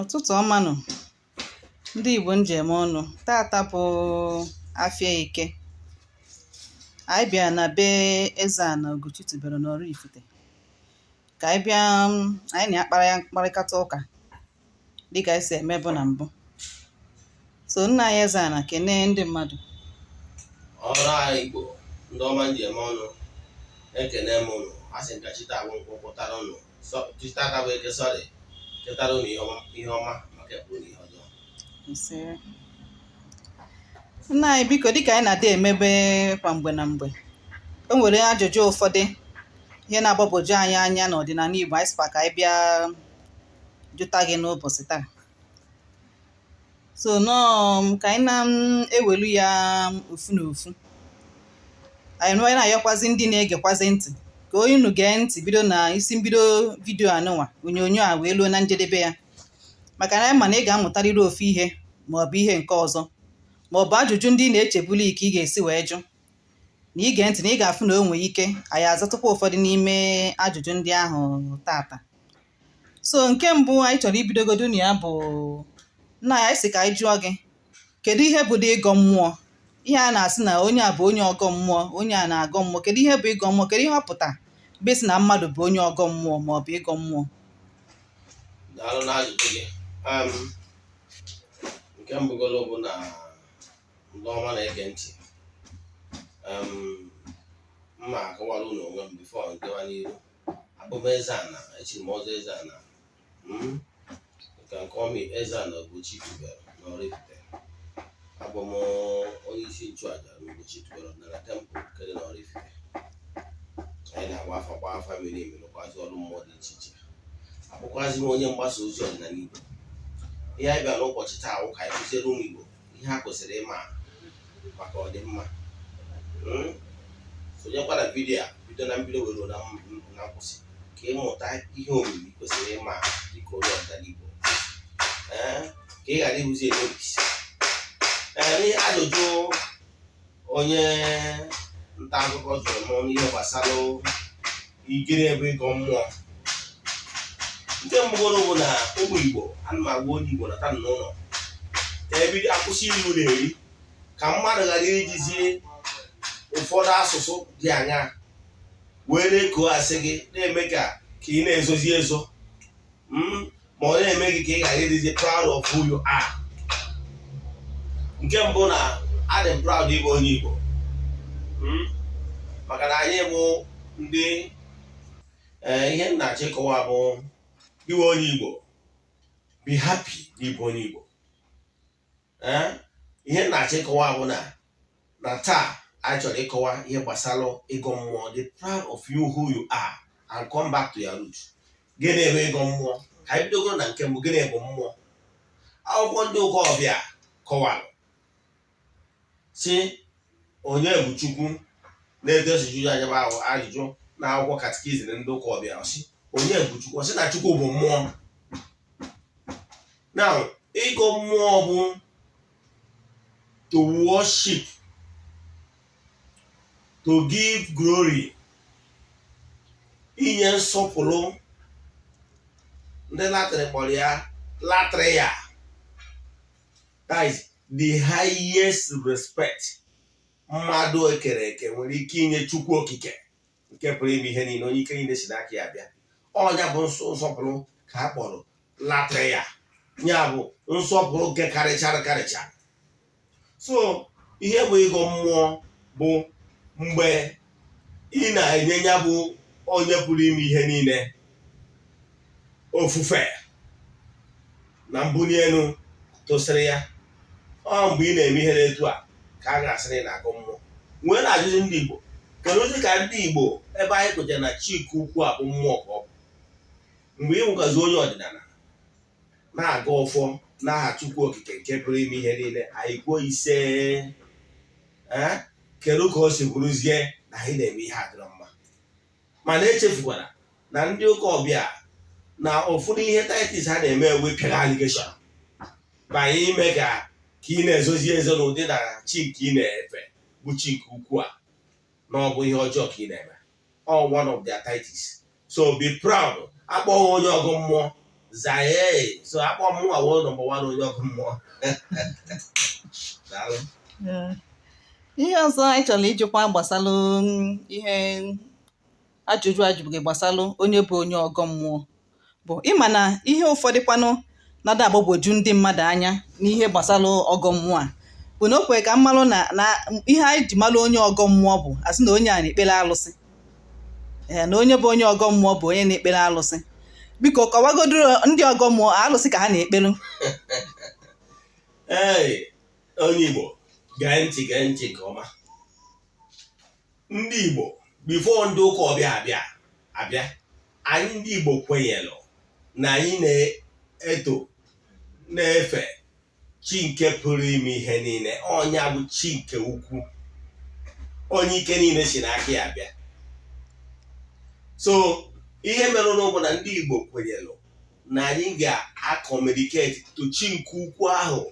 Ụtụtụ ọma nụ, ndị Igbo m ji eme ọnụ. Tata bụ afịa Eke. Anyị bịara na be Eze-Ana Ugochi tubelu n'Oraifite ka anyị bịa anyị na-akpara ya mkparịkọta ụka dịka anyị si emebu na mbụ. So nna anyị Eze-Ana, kenee ndị mmadụ. Ọrụ anyị Igbo, ndị ọma m ji eme ọnụ, ekene m ụnụ. A sị nka chita abụ nkwụ pụtara ụnụ, chita aka bụ eke, sọrị, chetara ụnụ ihe ọma maka ekpuru na ihe ọjọọ. Ise. Nna anyị, biko, dịka anyị na-adị emebe kwa mgbe na mgbe, o nwere ajụjụ ụfọdụ ihe na-agbagwoju anyị anya n'ọdịnala Igbo anyị sịkwa ka anyị bịa jụta gị n'ụbọchị taa. So nọọ ka anyị na-ewelu ya ofu na ofu. Anyị na-ayọkwazi ndị na-egekwazi ntị ka onye unu gee ntị bido na isi mbido video anụnwa onyonyo a wee luo na njedebe ya, maka na anyị ma na ị ga-amụtarịrị ofu ihe ma ọ bụ ihe nke ọzọ, ma ọ bụ ajụjụ ndị ị na-echebuli ka ị ga-esi wee jụ na ige ntị na ị ga-afụ na o nwere ike anyị azatụkwa ụfọdụ n'ime ajụjụ ndị ahụ tata. So nke mbụ anyị chọrọ ibidogodu na ya bụ, nna anyị sị ka anyị jụọ gị, kedu ihe bụ dị ịgọ mmụọ? Ihe a na-asị na onye a bụ onye ọgọ mmụọ, onye a na-agọ mmụọ, kedu ihe bụ ịgọ mmụọ? Kedu ihe ọ pụtara bụ ịsị na mmadụ bụ onye ọgọ mmụọ ma ọ bụ ịgọ mmụọ? Daalụ na ajụjụ gị. Nke mbụgolo bụ na ndị ọma na-ege ntị, mma akọwara unu onwe m before nkewa n'iru. Abụ m Eze-Ana, echiri m ọzọ Eze-Ana. You can call me Eze-Ana Ugochi tubelu n'Oraifite. Abụ m onye isi nchụaja na Ugochi tubelu ọdịnala temple nke dị n'Oraifite. Anyị na-agba afa, gba afa miri emi, rụkwazi ọrụ mmụọ dị iche iche. Abụkwazi m onye mgbasa ozi ọdịnala Igbo. Ihe anyị bịara n'ụbọchị taa wụ ka anyị kụziere ụmụ Igbo ihe ha kwesịrị ịma maka ọdịmma. Sonyekwa na video a bido na mbido were na nkwụsị ka ịmụta ihe omimi kwesịrị ịma dịka onye ọdịnala Igbo, ee, ka ị ghara ịbụzi emebisi. Ee, n'ihe ajụjụ onye nta akụkọ jụrụ m n'ihe gbasara igere ebe ịgọ mmụọ, nke mbụgoro bụ na ụmụ Igbo, ana m agwa onye Igbo nata n'ụlọ ka ebido akwụsị iri ụlọ eri, ka mmadụ ghara ijizi ụfọdụ asụsụ dị aṅaa wee na-eko asị gị, na-eme ka ị na-ezozi ezo, ma ọ na-eme gị ka ị ghara ịdịzi proud of who you are. Nke mbụ na adị m proud ịbụ onye Igbo, maka na anyị bụ ndị ee. Ihe m na-achọ ịkọwa bụ iwe onye Igbo, be happy n'ịbụ onye Igbo. Ee, ihe m na-achọ ịkọwa bụ na taa anyị chọrọ ịkọwa ihe gbasara ịgọ mmụọ. Be proud of you, who you are, and come back to your roots. Gịnị bụ ịgọ mmụọ? Ka anyị bidogoro na nke mbụ, gịnị bụ mmụọ? Akwụkwọ ndị ụka ọbịa kọwara si onye bụ Chukwu na-etu esi jụjụ anya bụ ahụ ajụjụ na akwụkwọ catechism ndị ụka ọbịa, sị onye bụ Chukwu? Ọ sị na Chukwu bụ mmụọ. Now, ịgọ mmụọ bụ to worship, to give glory, inye nsọpụrụ. Ndị Latin kpọrọ ya latria, that is the highest respect mmadụ ekere eke nwere ike inye Chukwu Okike nke pụrụ ime ihe niile, onye ike niile si n'aka ya bịa. Ọnya bụ nsọpụrụ ka a kpọrọ latria, ya bụ nsọpụrụ nke karịchara karịcha. So ihe bụ ịgọ mmụọ bụ mgbe ị na-enye ya bụ onye pụrụ ime ihe niile ofufe na mbuli elu tụsịrị ya. Ọ mgbe ị na-eme ihe n'etu a ka a ga-asị na ị na-agọ mmụọ. Wee na-ajụzi ndị Igbo, kedu ozi ka ndị Igbo ebe anyị kwetere na Chike ukwu a bụ mmụọ ka ọ bụ? Mgbe ị nwụkazi onye ọdịnala na-aga ọfọ n'aha Chukwu Okike nke pụrụ ime ihe niile, anyị kwuo ise. Ee, kedu ka o si bụrụzie na anyị na-eme ihe adịrọ mma? Mana echefukwara na ndị ụka ọbịa na ụfọdụ ihe titles ha na-eme ewe pịara allegation banye ime ka ị na-ezozi ezo n'ụdị na chi nke ị na-efe bụ chi nke ukwu a, na ọ bụ ihe ọjọọ ka ị na-eme. All one of their titles. So be proud. Akpọghị onye ọgọ mmụọ, Zaye so akpọ m nwa wo number one onye ọgọ mmụọ. Daalụ. Ihe ọzọ anyị chọrọ ịjụkwa gbasalụ ihe ajụjụ ajụbụghị gbasalụ onye bụ onye ọgọ mmụọ bụ ịma na ihe ụfọdụ kwanụ na-ada agbagwoju ndị mmadụ anya n'ihe gbasalụ ọgọ mmụọ a bụ na o kwere ka mmalụ na ihe anyị ji malụ onye ọgọ mmụọ bụ asị na onye a na-ekpere alụsị, ee, na onye bụ onye ọgọ mmụọ bụ onye na-ekpere alụsị. Biko kọwagodoro ndị ọgọ mmụọ, alụsị ka ha na-ekpere? Ee, onye Igbo, gee ntị, gee ntị nke ọma. Ndị Igbo, before ndị ụka ọbịa abịa, anyị ndị Igbo kwenyere na anyị na-eto na-efe chi nke pụrụ ime ihe niile. Ọnya bụ chi nke ukwu, onye ike niile si n'aka ya abịa. So ihe mere bụ na ndị Igbo kwenyere na anyị ga-acommunicate to chi nke ukwu ahụ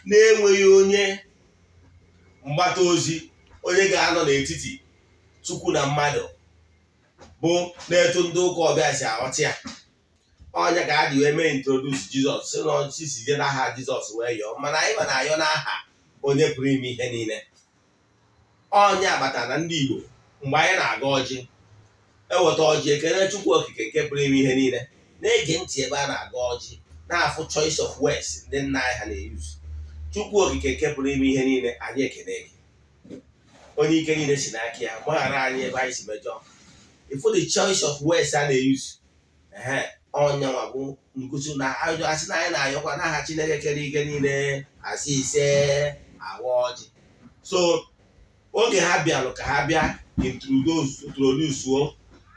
na-enweghị onye mgbata ozi, onye ga-anọ n'etiti Chukwu na mmadụ, bụ na-etu ndị ụka ọbịa si aghọta ya. Ọnya ka a ji wee mee introduce Jizọs, si na ọchị si n'aha Jizọs wee yọọ, mana anyị ma na-ayọ n'aha onye pụrụ ime ihe niile. Ọnya kpatara na ndị Igbo, mgbe anyị na-aga ọjị, eweta ọjị, ekele Chukwu Okike nke pụrụ ime ihe niile. Na-ege ntị ebe a na-aga ọjị, na-afụ choice of words ndị nna anyị ha na-euse: "Chukwu Okike nke pụrụ ime ihe niile, anyị ekele gị, onye ike niile si n'aka ya. Gbaghara anyị ebe anyị si mejọọ." Ịfụ the choice of words a na-euse? Ehe, ọnyanwa bụ nkuzi na ajụ asị na anyị na-ayọkwa n'aha Chineke kere ike niile, asị ise, awa ọjị. So oge ha bịalụ ka ha bịa introduce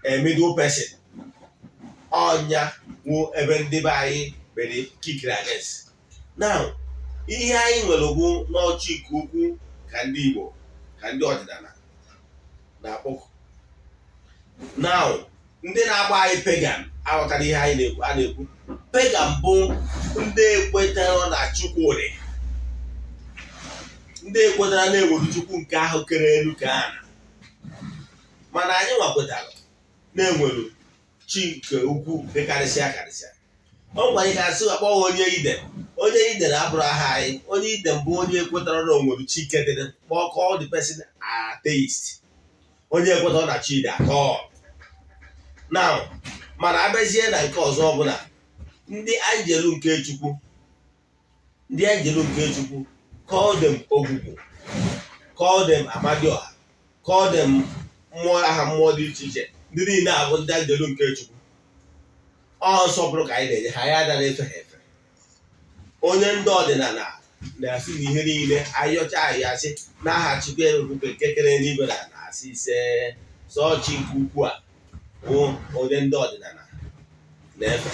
a middle person, ọnya wụ ebe ndị be anyị mere kikiri against. Now, ihe anyị nwere bụ n'ọchị nke ukwu ka ndị Igbo, ka ndị ọdịnala na-akpọkụ. Now, ndị na-agba anyị pagan aghọtara ihe anyị na-ekwu. A na-ekwu pagan bụ ndị ekwetara na Chukwu dị, ndị ekwetara na-enwere Chukwu nke ahụ kere elu ka a na, mana anyị nwakwetara na-enwere chi nke ukwu nke karịsịa karịsịa. Ọ gwara anyị ga-asị akpọghị onye Iden. Onye Iden abụrụ aha anyị. Onye Iden bụ onye ekwetara na onwere chi nke dịrị. Kpọọ, call the person atheist, onye ekwetara na chi dị atọ. Now, mana abịazie na nke ọzọ ọbụla, ndị anjelu nke Chukwu, ndị anjelu nke Chukwu, call them ogwugwu, call them amadioha, call them mmụọ, aha mmụọ dị iche iche, ndị niile abụ ndị anjelu nke Chukwu. Ọ nsọpụrụ ka anyị na-enye ha, ya adara efe ha efe. Onye ndị ọdịnala na-asị na ihe niile ayọcha anyị, asị n'aha Chukwu ebube nke kere n'igwe na asị ise. Sọọ chi nke ukwu a bụ onye ndị ọdịnala na-efe.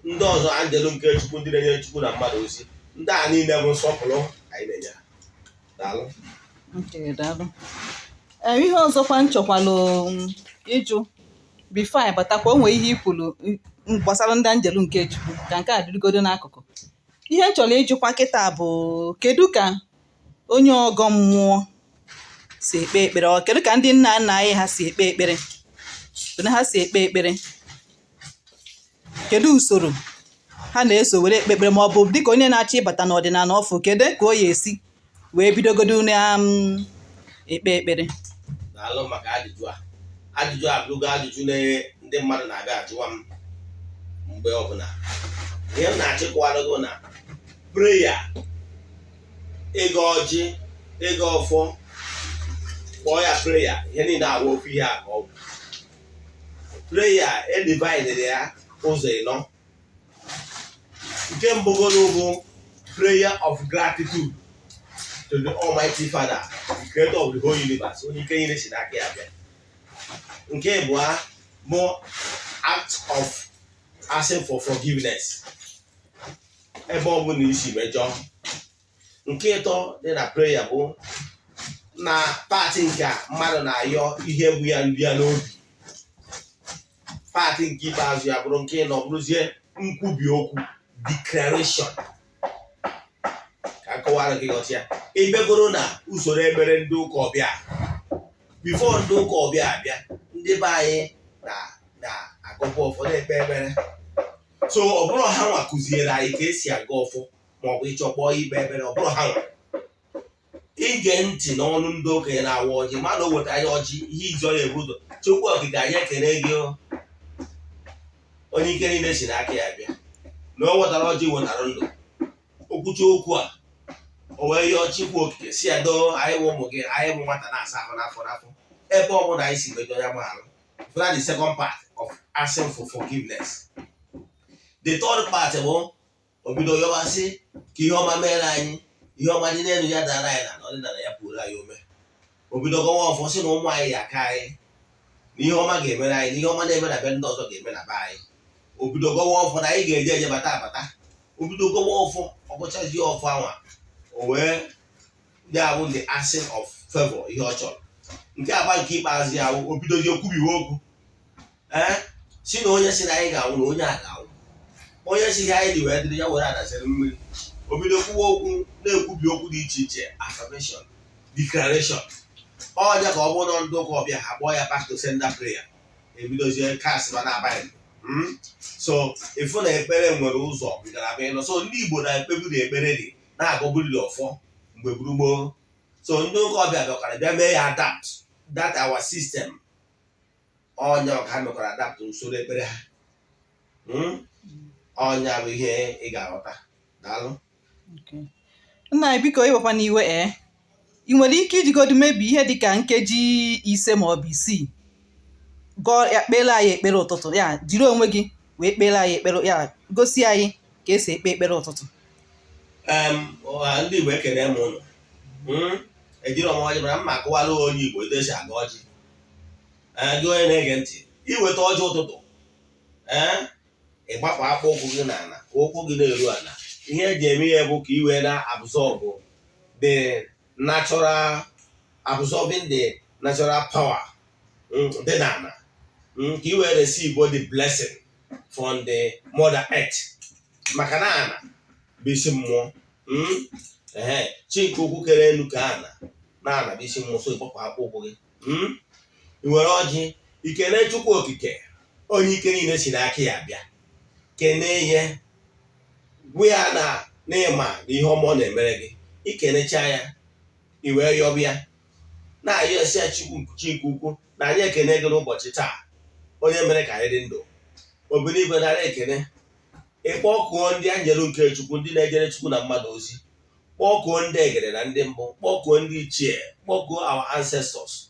Ndị ọzọ, anjelu nke Chukwu, ndị na-enyere Chukwu na mmadụ ozi, ndị a niile bụ nsọpụrụ anyị na-enye ha. Daalụ. Okay, daalụ. Ee, ihe ọzọkwa m chọkwalụ ịjụ before anyị batakwa, o nwee ihe ikwulu gbasara ndị anjelu nke Chukwu, ka nke a dịrịgodo n'akụkụ. Ihe m chọrọ ịjụkwa kịta bụ, kedu ka onye ọgọ mmụọ si ekpe ekpere? Ọ kedu ka ndị nna nna anyị ha si ekpe ekpere? Kedu ha si ekpe ekpere? Kedu usoro ha na-eso were ekpe ekpere? Ma ọ bụ dịka onye na-achọ ịbata n'ọdịnala ọfụ, kedu ka o ya esi wee bidogodo na ekpe ekpere? Daalụ maka ajụjụ a. Ajụjụ a bụrụgo ajụjụ na ndị mmadụ na-abịa ajụwa m mgbe ọbụla. Ihe m na-achịkọwara gị na prayer, ịga ọjị, ịga ọfọ, kpọọ ya prayer, ihe niile awụ ofu ihe a ka ọ bụ prayer. Edivided ya ụzọ ịnọ. Nke mbụgoro bụ prayer of gratitude to the Almighty Father, the creator of the whole universe, onye ike niile si n'aka ya bịa. Nke abụọ bụ act of asking for forgiveness ebe ọ bụla isi mejọ. Nke ịtọ dị na prayer bụ na part nke a mmadụ na-ayọ ihe bụ ya ndị ya n'obi. Part nke ikpeazụ ya bụrụ nke ịnọ, bụrụzie nkwubi okwu, declaration. Ka akọwara gị ghọta ya, ịbịagoro na usoro ekpere ndị ụka ọbịa, before ndị ụka ọbịa abịa, ndị be anyị na na-agọkwa ụfọdụ ekpe ekpere. So ọ bụrụ ha nwa kụziere anyị ka esi aga ọfọ maọbụ ịchọ kpọọ ikpe ekpere, ọ bụrụ ha nwa. Ige ntị n'ọnụ ndị okenye na-awa ọjị, mmadụ o wetara ya ọjị, ihe izi ọ na-ebu ụzọ: "Chukwu Okike, anyị ekele gị o, onye ike niile si n'aka ya bịa, na o wetara ọjị, wetara ndụ." Okwuchi okwu a, o wee yọọ Chukwu Okike si ya doo anyị bụ ụmụ gị, anyị bụ nwata na-asa ahụ n'afọ n'afọ, ebe ọ bụla anyị si mejọ ya gbaghalụ. That's the second part of asking for forgiveness. The third part bụ obido yọbasị ka ihe ọma mere anyị, ihe ọma dị n'elu ya dara anyị na ọdịnala ya pụrụ anyị ome. Obido gọwa ọfọ sị na ụmụ anyị ya aka anyị, na ihe ọma ga-emere anyị, na ihe ọma na-eme na be ndị ọzọ ga-eme na be anyị. Obido gọwa ọfọ na anyị ga-eje eje bata abata. Obido gọwa ọfọ, ọgụchazie ọfọ anwa, o wee ya bụ the asking of favor, ihe ọ chọrọ. Nke agba nke ikpeazụ ya bụ obidozie kwubiwe okwu, ee, si na onye si na anyị ga-anwụ, na onye a ga-anwụ, onye si ihe anyị dị wee dịrị ya were adasịrị mmiri. Obido kwuwa okwu, na-ekwubi okwu dị iche iche, affirmation, declaration. Ọnya ka ọ bụrụ na ndị ụka ọbịa ha kpọọ ya back to sender prayer, ebidozie kas ma na-abaghị. So ịfụ na ekpere nwere ụzọ ngalaba ịnọ. So ndị Igbo na-ekpebiri ekpere dị na-agọburiri ọfọ mgbe gburugburu. So ndị ụka ọbịa bịakwara bịa mee ya adapt that our system. Ọnya ka ha mekwara adapt usoro ekpere ha. Ọnya bụ ihe ị ga-aghọta. Daalụ. Nna anyị, biko, iwekwana iwe, ee, ị nwere ike ijigodu mebi ihe dịka nkeji 5 maọbụ 6 gọọ ya, kpere anyị ekpere ụtụtụ ya, jiri onwe gị wee kpere anyị ekpere ya, gosi anyị ka esi ekpe ekpere ụtụtụ? Ndị Igbo, ekene m ụnụ. Ejiri ọma ọjị mara mma akụwala onye Igbo etu esi aga ọjị. Ee, gị onye na-ege ntị, iweta ọjị ụtụtụ, ee, ịgbapụ akpụ ụkwụ gị n'ala ka ụkwụ gị na-eru ala. Ihe eji eme ihe bụ ka ị wee na-absorb the natural, absorbing the natural power dị n'ala, ka ị wee receive the blessing from the mother earth, maka na ana bụ isi mmụọ. Ehe, chi nke ukwu kere elu ka ana na ana bụ isi mmụọ. So ịgbapụ akpụ ụkwụ gị, i were ọjị, ikene Chukwu Okike, onye ike niile si n'aka ya bịa. Kene ihe, gwa ya na n'ịma na ihe ọma ọ na-emere gị. Ikenecha ya, i wee yọbịa na-ayọ esi ya: Chukwu, chi nke ukwu, na anyị ekene gị n'ụbọchị taa, onye mere ka anyị dị ndụ. Obere igwe nara ekene. Ịkpọkuo ndị anjelu nke Chukwu, ndị na-ejere Chukwu na mmadụ ozi, kpọkuo ndị egede na ndị mbụ, kpọkuo ndị ichie, kpọkuo our ancestors,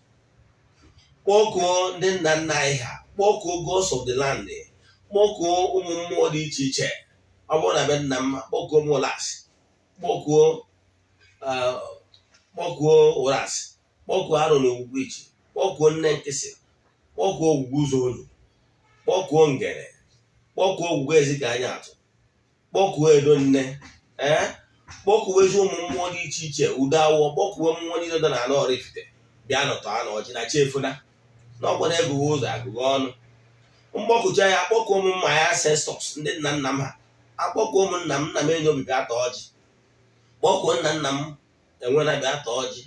kpọkuo ndị nna nna anyị ha, kpọkuo gods of the land, kpọkuo ụmụ mmụọ dị iche iche. Ọ bụrụ na be nna m, kpọkuo m ụlas, kpọkuo ụras, kpọkuo arụ na ogwugwu ichi, kpọkuo nne nkịsị, kpọkuo ogwugwu ụzọ olu, kpọkuo ngere, kpọkuo ogwugwu ezi ka anyị atụ, kpọkuo edo nne, ee, kpọkuwezi ụmụ mmụọ dị iche iche, udo awọ, kpọkuo mmụọ niile dị n'ala Oraifite, bịa nọtọ anọ ọjị na chi efuna n'ọkwa na-egughe ụzọ agụghe ọnụ. Mgbọkụcha ya, akpọkuo m mma ya ancestors, ndị nna nna m ha, akpọkuo m nna m, nna m enyi obi, bịa tọọ ọjị. Kpọkuo nna nna m enwena, bịa tọọ ọjị.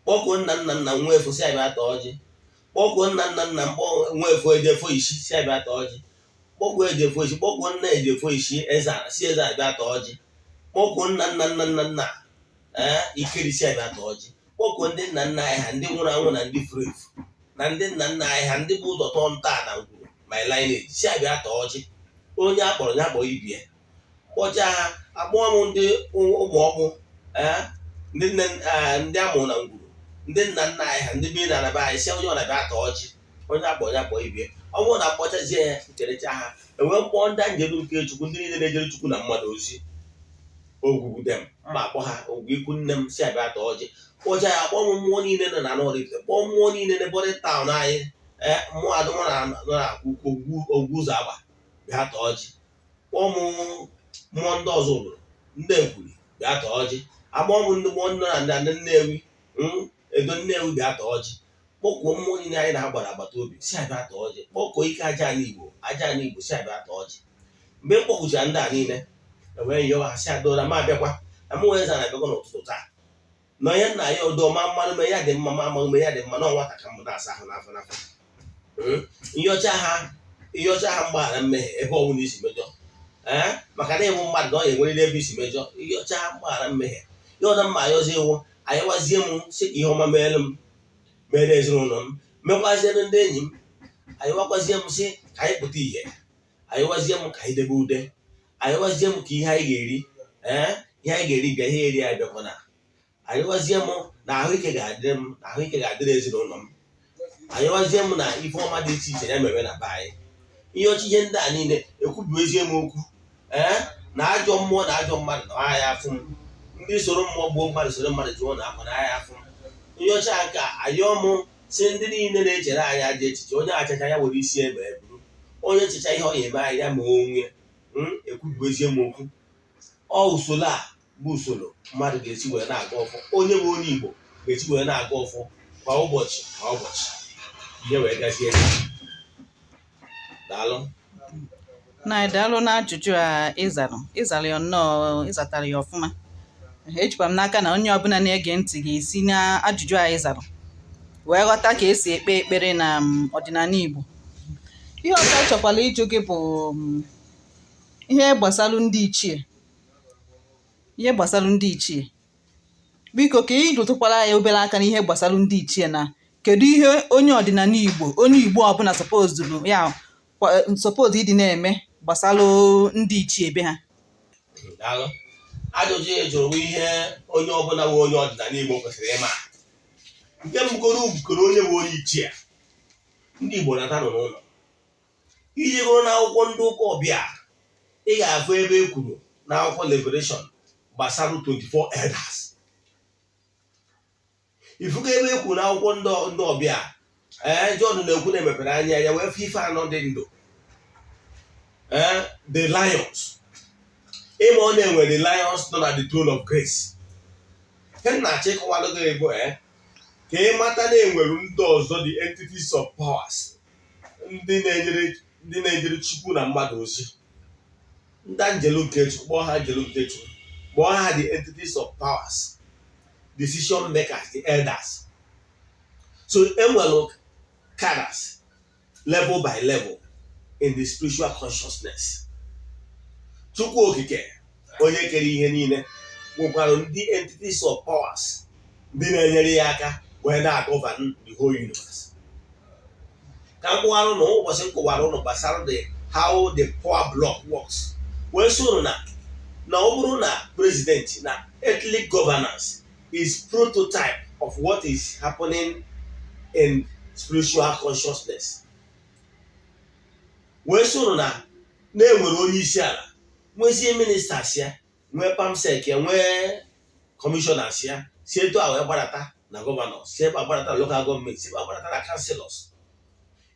Kpọkuo nna nna nna m nwa efu, si abịa tọọ ọjị. Kpọkuo nna nna nna m nwa efu ejefo isi, si abịa tọọ ọjị. Kpọkuo ejefo isi, kpọkuo nna ejefo isi, eze ala, si eze abịa tọọ ọjị. Kpọkuo nna nna nna nna nna, ee, ikiri, si abịa tọọ ọjị. Kpọkuo ndị nna nna anyị ha, ndị nwụrụ anwụ na ndị furu efu, na ndị nna nna anyị ha, ndị bụ ụzọ tọọ nta na ngwuru my lineage, si abịa tọọ ọjị. Onye akpọrọ ya kpọọ ibie. Kpọchaa ha, akpọọ m ndị ụmụ ọkpụ, ee, ndị nne, ndị amụrụ na ngwuru, ndị nna nna anyị ha, ndị bi na be anyị, si onye ọ na-abịa tọọ ọjị. Onye akpọ ya kpọọ ibie. Ọ bụrụ na akpọchazie ya, nkerecha ha, enwee mkpọọ ndị anjelu nke Chukwu, ndị niile na-ejere Chukwu na mmadụ ozi, ogwugwu dem, mma akpọ ha, ogwugwu ikwu nne m, si abịa tọọ ọjị. Kpọcha ya, akpọ m mmụọ niile nọ na Oraifite, kpọọ mmụọ niile n'ebọdị town anyị, ee, mmụọ adụmọ na nọ na akwụkwọ ogwu ụzọ agba, bịa tọọ ọjị. Kpọọ m mmụọ ndị ọzọ obodo, ndị ekwuri, bịa tọọ ọjị. Akpọọ m ndị mmụọ nọ na ndị Nnewi, edo Nnewi, bịa tọọ ọjị. Kpọkuo mmụọ niile anyị na-agbara agbata obi, si abịa tọọ ọjị. Kpọkuo ike aja anyị Igbo, aja anyị Igbo, si abịa tọọ ọjị. Mgbe m kpọkuchara ndị a niile, ewee yọọ ha, si adọla ma abịakwa na mụ nwere eze na-abịakwa n'ụtụtụ taa na onye nna ya odo ma mmanụ mee ya dị mma, ma amaghị mee ya dị mma na nwata ka m na-asa ahụ n'afọ n'afọ. Nyọcha ha, nyọcha ha mgbaghara mmehie ebe ọ bụla isi mejọ. Ee, maka na ịbụ mmadụ na ọ ga-enwerịrị ebe isi mejọ. Ịyọcha mgbaghara mmehie ihe ọzọ, mma ayọzi iwu anyịwazie m sị ka ihe ọma meere m, mere ezinụlọ m, mekwaziere ndị enyi m. Anyịwakwazie m sị ka anyị pụta ìhè. Anyịwazie m ka anyị debe ude. Anyịwazie m ka ihe anyị ga-eri, ee, ihe anyị ga-eri bịa, ihe eri anyị bịakwana. Anyịwazie m na ahụike ga-adịrị m, na ahụike ga-adịrị ezinụlọ m. Anyịwazie m na ife ọma dị iche iche ya mere na be anyị. Ihe ọchị, ihe ndị a niile ekwubiwezie m okwu, ee, na ajọ mmụọ na ajọ mmadụ na agha afụ m, ndị soro mmụọ gbuo mmadụ, soro mmadụ jụọ na akwa na agha afụ m. Ihe ọcha nke a ayọọ m si ndị niile na-echere anyị ajọ echiche, onye achacha ya were isi ebe buru, onye echicha ihe ọ ga-eme anyị ya ma onwe ekwubiwezie m okwu. Ọ usoro a bụ usoro mmadụ ga-esi wee na-aga ọfọ, onye bụ onye Igbo ga-esi wee na-aga ọfọ kwa ụbọchị, kwa ụbọchị, ihe wee gazie. Daalụ. Na daalụ na ajụjụ a ịzara, ịzara ya nnọọ, ịzatara ya ọfụma. Ejikwa m n'aka na onye ọbụla na-ege ntị ga-esi na ajụjụ a ịzara wee ghọta ka esi ekpe ekpere na ọdịnala Igbo. Ihe ọzọ a chọkwala ịjụ gị bụ ihe gbasara ndị ichie, ihe gbasara ndị ichie. Biko, ka ị rụtụkwara ya obere aka n'ihe gbasara ndị ichie, na kedu ihe onye ọdịnala Igbo, onye Igbo ọbụla supposed ya suppose ịdị na-eme gbasara ndị ichie be ha? Daalụ. Ajụjụ ị jụrụ bụ ihe onye ọbụla bụ onye ọdịnala Igbo kwesịrị ịma. Nke mbụgoro bukoro onye bụ onye ichie. Ndị Igbo na-atanụ n'ụlọ. Iji gụrụ n'akwụkwọ ndị ụka ọbịa, ị ga-afụ ebe e kwuru n'akwụkwọ Revelation gbasara 24 elders. Ifugo ebe e kwuru n'akwụkwọ ndị ọbịa, ee, John na-ekwu na emepere anya ya wee fụ ife anọ dị ndụ, ee, the lions. Ịma ọ na-enwe the lions nọ na the throne of grace. Ihe m na-achọ ịkọwalụ gị bụ, ee, ka ị mata na enwere ndị ọzọ, the entities of powers, ndị na-ejere Chukwu na mmadụ ozi, ndị anjelu nke Chukwu. Kpọọ ha anjelu nke Chukwu, kpọọ ha the entities of powers, decision makers, the elders. So enwere cadres level by level in the spiritual consciousness. Chukwu Okike, onye kere ihe niile, nwekwara ndị entities of powers, ndị na-enyere ya aka wee na-govern the whole universe. Ka m kụwara ụnụ, ụbọchị m kụwara ụnụ gbasara the how the power block works, wee sị ụnụ na ọ bụrụ na president na earthly governance is prototype of what is happening in spiritual consciousness, wee sị ụnụ na na-enwere onye isi ala, nwezie ministers ya, nwee perm sec ya, nwee commissioners ya, si etu a wee gbadata na governor, si ebe a gbadata na local government, si ebe a gbadata na councilors.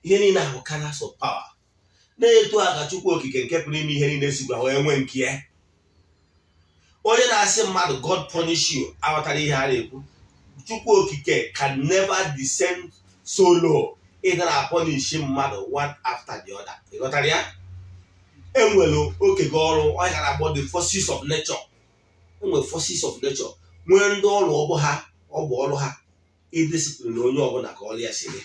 Ihe niile ahụ cadres of power. Na-etu a ka Chukwu Okike nke pụrụ ime ihe niile si gwa wee nwee nke ya. Onye na-asị mmadụ "God punish you" aghọtara ihe a na-ekwu. Chukwu Okike can never descend so low ịga na punish mmadụ one after the other. Ị ghọtara ya? Enwere okege ọrụ ọ gara akpọ the forces of nature. Enwere forces of nature, nwee ndị ọrụ ọ bụ ha, ọ bụ ọrụ ha idiscipline onye ọbụla ka ọrụ ya si dị,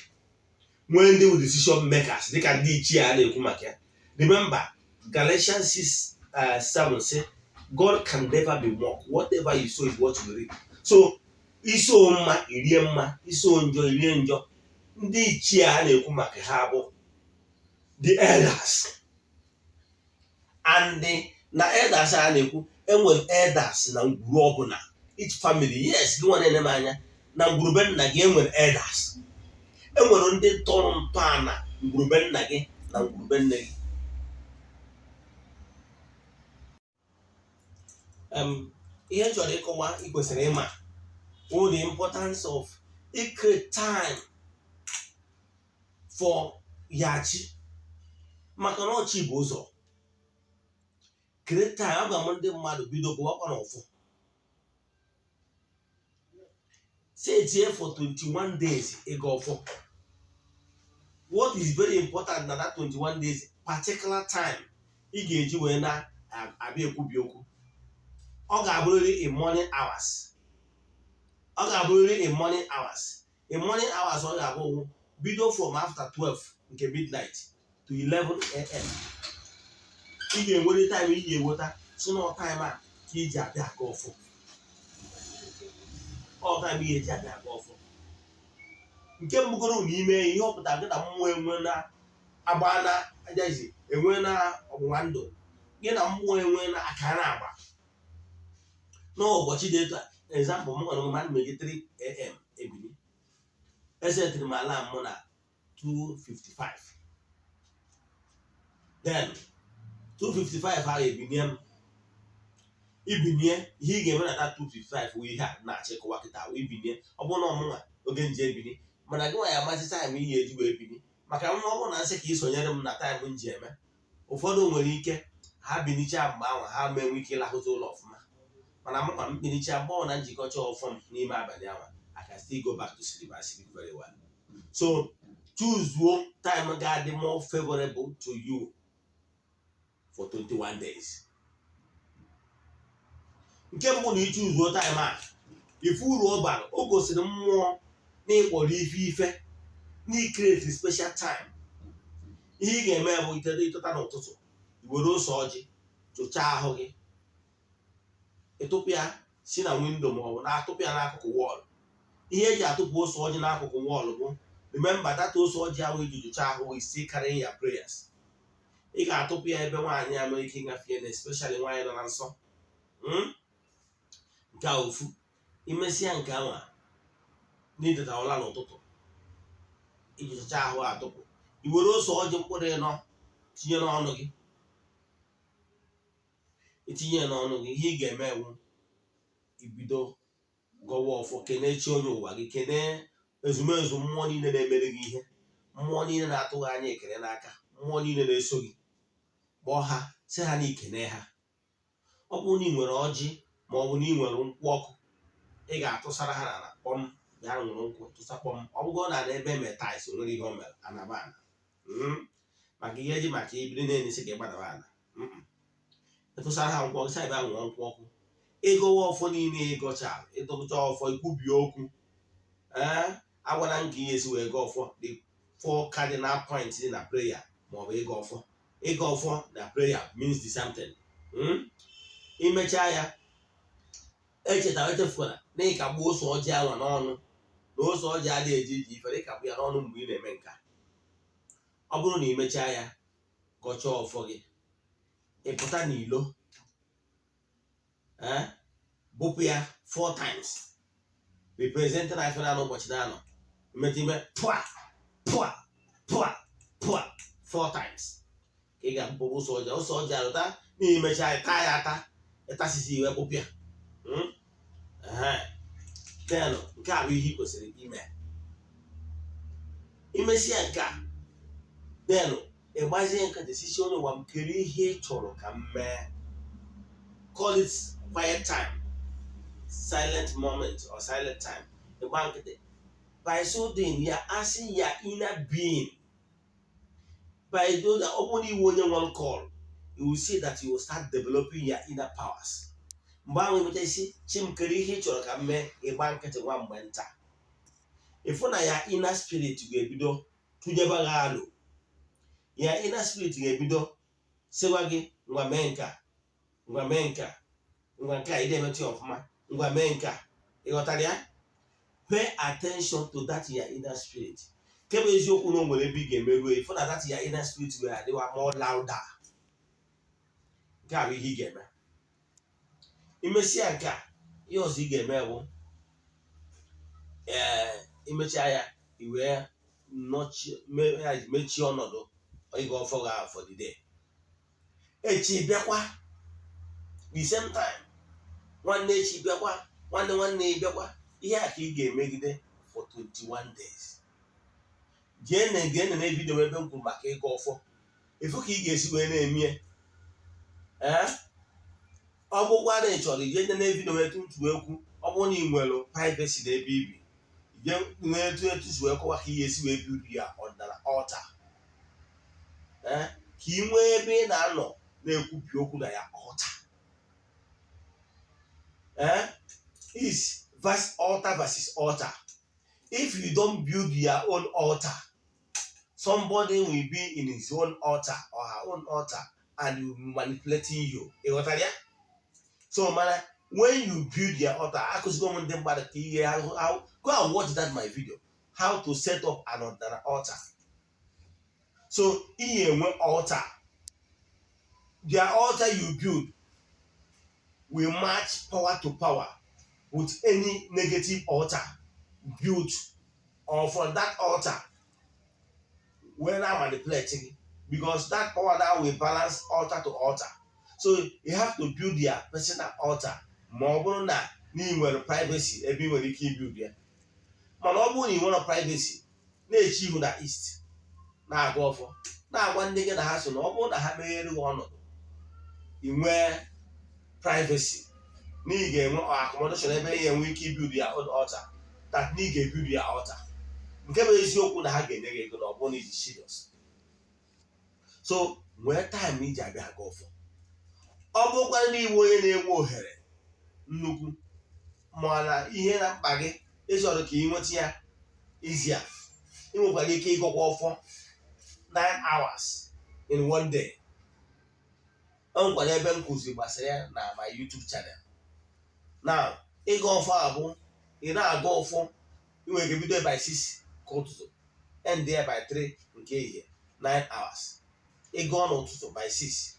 nwee ndị bụ decision makers, dịka ndị ichie a na-ekwu maka ya. Remember Galatians 6 7 say God can never be mocked. Whatever you sow is what you reap. So iso mma irie mma, iso njọ irie njọ. Ndị ichie a na-ekwu maka ha bụ the elders. And na elders a na-ekwu, enwere elders na ngwuru ọbụla, each family. Yes, gị nwa na-ene m anya, na ngwurube nna gị enwere elders, enwere ndị tọrọ ntọala ngwurube nna gị na ngwurube nne gị. Ihe m chọrọ ịkọwa ị kwesịrị ịma wụ the importance of create time for yachi, maka na ọchị bụ ụzọ. Create time. Agwa m ndị mmadụ bido gụwakwa n'ọfọ, setie for 21 days ịga ọfọ. What is very important na that 21 days, particular time ị ga-eji wee na-abịa ekwubi okwu, ọ ga-abụrịrị in morning hours. Ọ ga-abụrịrị in morning hours. In morning hours, ọ ga-abụ bido from after 12 nke midnight to 11 a.m. Ị ga-enwere time ị ga-enweta si na time a ka iji abịa aga ọfọ. Ọ time ị ga-eji abịa aga ọfọ. Nke mbụgoro na ime ihe ọ pụtara, gị na mmụọ enwe na agba na ajazi, enwe na ọgbụgba ndụ, gị na mmụọ enwe na akara agba n'ụbọchị dị etu a. Example, m nwere mmadụ meji 3 a.m. ebili, esetịrị m alarm mụ na 2:55. Then 2:55 ahụ ebinie m. Ibinie, ihe ị ga-eme na that 2:55 wụ ihe a na-achịkọwa kịta wụ ibinie. Ọ bụrụ na ọmụnwa oge nje ebini, mana gị nwa ya amasị time ị ga-eji wee bini, maka nwa ọ bụrụ na nsị ka ị sonyere m na time m ji eme. Ụfọdụ nwere ike ha binicha mgbe ahụ, ha ma enwe ike ịlahụta ụlọ ọfụma, mana mụ ma m binicha mgbe ọ na njikọcha ọfọm n'ime abalị ahụ, I can still go back to sleep and sleep very well. So choose time ga-adị more favorable to you for 21 days. Nke mbụ na ichuzuo time a, ife uru ọ bara, o gosiri mmụọ na ịkpọrọ ife ife na icreate special time. Ihe ị ga-eme bụ iteta, ịtụta n'ụtụtụ, i were ose ọjị chụchaa ahụ gị, ịtụpụ ya si na window ma ọ bụ na-atụpụ ya n'akụkụ wall. Ihe eji atụpụ ose ọjị n'akụkụ wall bụ, remember that ose ọjị ahụ iji jụchaa ahụ is still carrying your prayers. Ị ga-atụpụ ya ebe nwaanyị a nwere ike ịgafe na, especially nwaanyị nọ na nsọ. Nke a ofu. Imesịa nke anwa n'ideta ụla n'ụtụtụ, iji chụchaa ahụ atụpụ, i were ose ọjị mkpụrụ ịnọ tinye n'ọnụ gị. Itinye ya n'ọnụ gị, ihe ị ga-eme ewu ibido gọwa ọfọ, kenee chi onye ụwa gị, kenee ezumezu mmụọ niile na-emere gị ihe, mmụọ niile na-atụghị anya ekele n'aka, mmụọ niile na-eso gị. Kpọọ ha, sị ha na ikene ha. Ọ bụrụ na ị nwere ọjị ma ọ bụ na ị nwere nkwụ ọkụ, ị ga-atụsara ha n'ala kpọm. Bịa nwere nkwụ tụsa kpọm. Ọ bụgo na ebe eme tiles, o nwere ihe o mere anaba ana. Maka ihe eji maka ibido na-enye ka ị gbadaba ala. Ịtụsara ha nkwụ ọkụ, sị bịa ṅụọ nkwụ ọkụ. Ịgọwa ọfọ niile, ịgọcha, ịdọcha ọfọ, ikwubie okwu. Ee, agwala m ka ihe esi wee gọọ ọfọ, the four cardinal points dị na prayer maọbụ ịgọ ọfọ. Ịgọ ọfọ na prayer means the same thing. Imechaa ya, echetara, echefukwara na ịkagbu ose ọjị anwa n'ọnụ, na ose ọjị adịghị eji iji ifere. Ịkagbu ya n'ọnụ mgbe ị na-eme nka. Ọ bụrụ na imechaa ya, gọchaa ọfọ gị, ị pụta n'ilo, ee, bụpụ ya four times, representing afọ na ụbọchị na-anọ imetụ ime pụa pụa pụa pụa four times, ka ị ga-abụpụ ose ọjị. Ose ọjị arụta na imecha ya, taa ya ata, ịtasisi iwe bụpụ ya. Then nke a bụ ihe ị kwesịrị ime. Imesịa nke a, then ịgbazie nkịtị, sisi onye ụwa m, kere ihe ị chọrọ ka m mee. Call it quiet time, silent moment or silent time. Ịgba nkịtị. By so doing, you are asking your inner being. By doing that, ọ bụrụ na iwe onye nwere call, you will see that you will start developing your inner powers. Mgbe ahụ emecha isi chi m, kere ihe ị chọrọ ka m mee, ịgba nkịtị nwa mgbe nta, ịfụ na ya inner spirit ga-ebido tụnyeba gị alụ. Ya inner spirit ga-ebido sịwa gị, "Ngwa, mee nke a, ngwa, mee nke a, ngwa, nke a ị na-emetụ ya ọfụma, ngwa, mee nke a." Ịghọtara ya? Pay attention to that your inner spirit. Nke bụ eziokwu na o nwere ebe ị ga-emeruo, ịfụ na that your inner spirit will adịwa more louder. Nke a bụ ihe ị ga-eme. Imesịa nke a, ihe ọzọ ị ga-eme bụ, ee, imechaa ya, i wee mechie ọnọdụ ịga ọfọ gị ahụ for the day. Echi bịakwa the same time, nwanne echi bịakwa, nwanne nwanne bịakwa. Ihe a ka ị ga-emegide for 21 days. Jee na gee nene video ebe m kwuru maka ịga ọfọ, efu ka ị ga-esi wee na-emie. Ee, ọ bụkwa na ị chọrọ ije nene video etu ntu ekwu, ọ bụrụ na ị nwere privacy n'ebe ibi, ije n'etu etu si wee kọwa ka ị ga-esi wee build ya ọdịnala altar, ee, ka ị nwee ebe ị na-anọ na-ekwubi okwu na ya altar. Ee, is verse altar versus altar. If you don't build your own altar, somebody will be in his own altar or her own altar. And will be manipulating you. Ị ghọtara ya? So mana when you build your altar, akụzigo m ndị mmadụ ka ihe how, go and watch that my video, how to set up an ọdịnala altar. So ị ga-enwe altar. The altar you build will match power to power with any negative altar built or from that altar wee na manipulate gị, because that power now will balance altar to altar. So you have to build your personal altar, ma ọ bụrụ na ị nwere privacy ebe ị nwere ike ibuild ya. Mana ọ bụrụ na ị nwere privacy, na-eche ihu na east, na-agọ ọfọ, na-agwa ndị gị na ha so na ọ bụrụ na ha meghere gị ọnọdụ ị nwee privacy, na ị ga-enwe accommodation ebe ị ga-enwe ike ibuild ya own altar, that na ị ga-ebuild ya altar. Nke bụ eziokwu na ha ga-enye gị ego na ọ bụrụ na iji serious. So nwee time iji abịa aga ọfọ. Ọ bụrụkwa na iwe onye na-enwe ohere nnukwu, mana ihe na mkpa gị ịchọrọ ka ị nweta ya izi a, ị nwekwara ike ịgọkwa ọfọ 9 hours in one day. O nwekwara ebe m kụziri gbasara ya na my YouTube channel. Now, ịgọ ọfọ a bụ ị na-agọ ọfọ, ị nwere ike bido by 6 nke ụtụtụ, end there by 3 nke ehihie, 9 hours. Ịgụọ n'ụtụtụ by 6,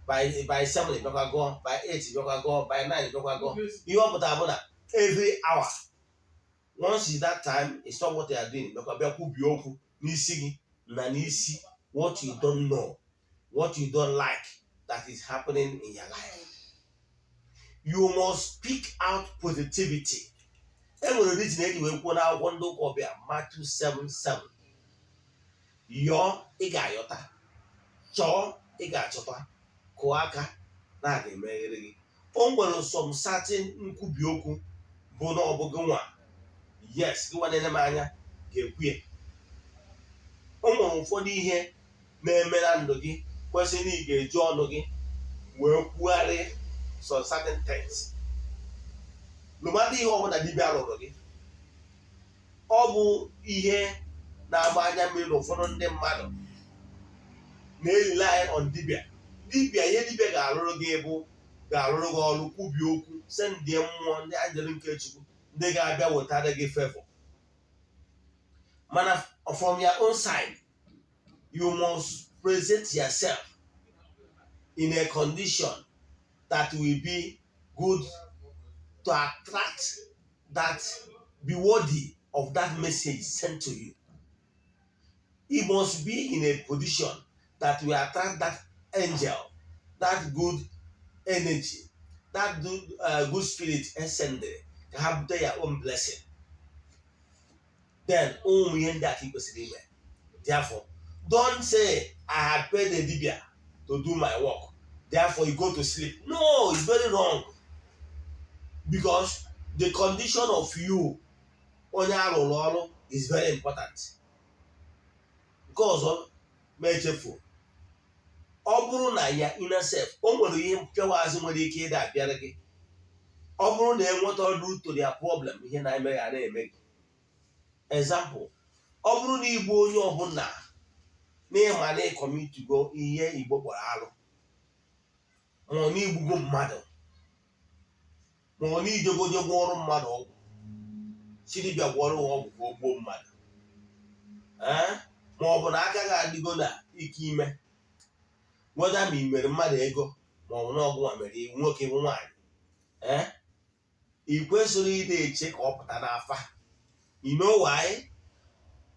by 7 ịbịakwa gụọ, by 8 ịbịakwa gụọ, by 9 ịbịakwa gụọ. Ihe ọ pụtara bụ na every hour, once is that time you stop what you are doing, bịakwa bịa kwubie okwu n'isi gị na n'isi what you don't know, what you don't like that is happening in your life. You must speak out positivity. E nwere reason eji wee kwuo n'akwụkwọ ndị ụka ọbịa, Matthew 7:7, yọọ, ị ga-ayọta; chọọ, ị ga-achọta; kụọ aka, na a ga-emeghere gị. O nwere some certain nkwubi okwu bụ na ọ bụ gị nwa, yes, gị nwa na-ene m anya ga-ekwu ya. O nwere ụfọdụ ihe na-eme na ndụ gị kwesịrị na ị ga-eji ọnụ gị wee kwugharị some certain things. No matter ihe ọbụla dibịa rụrụ gị, ọ bụ ihe na-agba anya mmiri na ụfọdụ ndị mmadụ na-elile anya on dibịa. Dibịa, ihe dibịa ga-arụrụ gị bụ ga-arụrụ gị ọrụ kwubie okwu, sendie mmụọ ndị anjelu nke Chukwu ndị ga-abịa wetara gị favor. Mana from your own side, you must present yourself in a condition that will be good to attract that, be worthy of that message sent to you. You must be in a position that will attract that angel, that good energy, that good spirit ascended ka ha bute your own blessing. Then ụmụ ihe ndị a ka ị kwesịrị ime. Therefore, don't say, "I have paid a dibia to do my work," therefore you go to sleep. No, it's very wrong, because the condition of you, onye arụrụ ọrụ, is very important. Nke ọzọ ma echefu, ọ bụrụ na ya inner self, o nwere ihe mpịawa azụ nwere ike ịda abịara gị. Ọ bụrụ na enweta root to their problem, ihe na-eme ya na-eme gị. Example, ọ bụrụ na ịbụ onye ọbụla n'ịma na ịcommitgo ihe Igbo kpọrọ alụ, ma ọ na igbugo mmadụ, ma ọ na ijegoje gwọọrụ mmadụ ọgwụ, si dibịa gwọrọ ya ọgwụ ka o gbuo mmadụ, ee, ma ọ bụ na aka gị adịgo na ike ime weda ma ị mere mmadụ ego, ma ọ bụ na ọgwụ nwa mere nwoke bụ nwaanyị, ee, ị kwesịrị ị na-eche ka ọ pụta n'afa. You know why?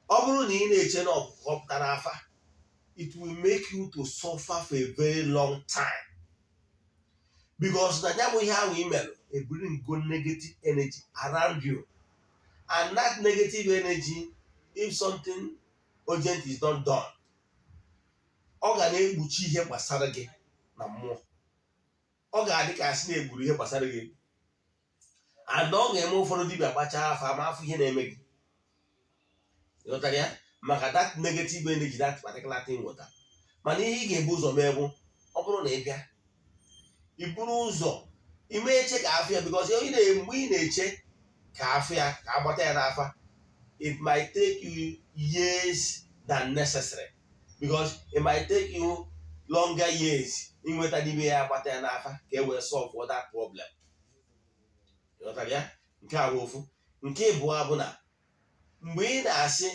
Ọ bụrụ na ị na-eche na ọ pụta n'afa, it will make you to suffer for a very long time, because na ya bụ ihe ahụ ị mere ebring go negative energy around you, and that negative energy, if something urgent is not done, ọ ga na-ekpuchi ihe gbasara gị na mmụọ. Ọ ga-adị ka asị na-egburu ihe gbasara gị, and ọ ga-eme ụfọdụ dibịa gbachaa afa ma afọ ihe na-eme gị. Ịghọtara ya? Maka that negative energy, that particular thing nweta. Mana ihe ị ga-ebu ụzọ mee bụ, ọ bụrụ na ị bịa, i buru ụzọ ime eche ka afọ ya, because mgbe ị na-eche ka afọ ya, ka agbata ya n'afa, it might take you years than necessary, because it might take you Longer years inweta dibịa ya agbata ya n'afa ka e wee solve that problem. Ịghọtara ya? Nke a bụ ofu. Nke ịbụọ bụ na mgbe ị na-asị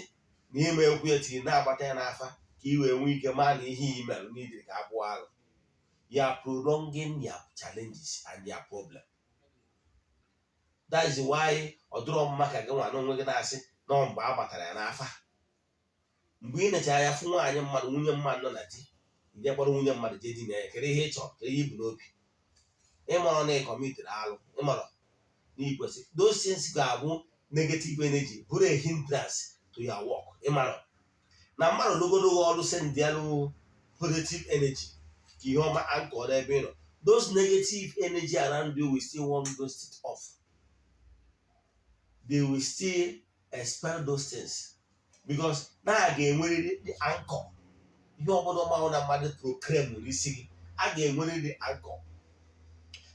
na ime ekwu etiri na-agbata ya n'afa ka ị wee nwee ike maa na ihe i mere n'ijiri ka abụọ alụ ya, prolonging your challenges and your problem. That is why ọ dịrọ mma ka gị nwa na onwe gị na-asị na ọ mgbe a gbatara ya n'afa. Mgbe ị nechara ya, fụ nwaanyị mmadụ, nwunye mmadụ nọ na di, ije kpọrọ nwunye mmadụ jee dina ya, kedu ihe ị chọrọ? Kedu ihe i bu n'obi? Ịmarọ na ị commitiri alụ, ịmarọ na ikwesị those things ga-abụ negative energy, bụrụ a hindrance to your work. Ịmarọ na mmadụ logodo ọrụ sendịalụ positive energy ka ihe ọma ankọ n'ebe ị nọ, those negative energy around you will still want those things off. They will still expel those things because na a ga-enwerịrị the anchor. Ihe ọbụla ọmanwụ na mmadụ proclaim n'isi gị, a ga-enwerịrị the anchor.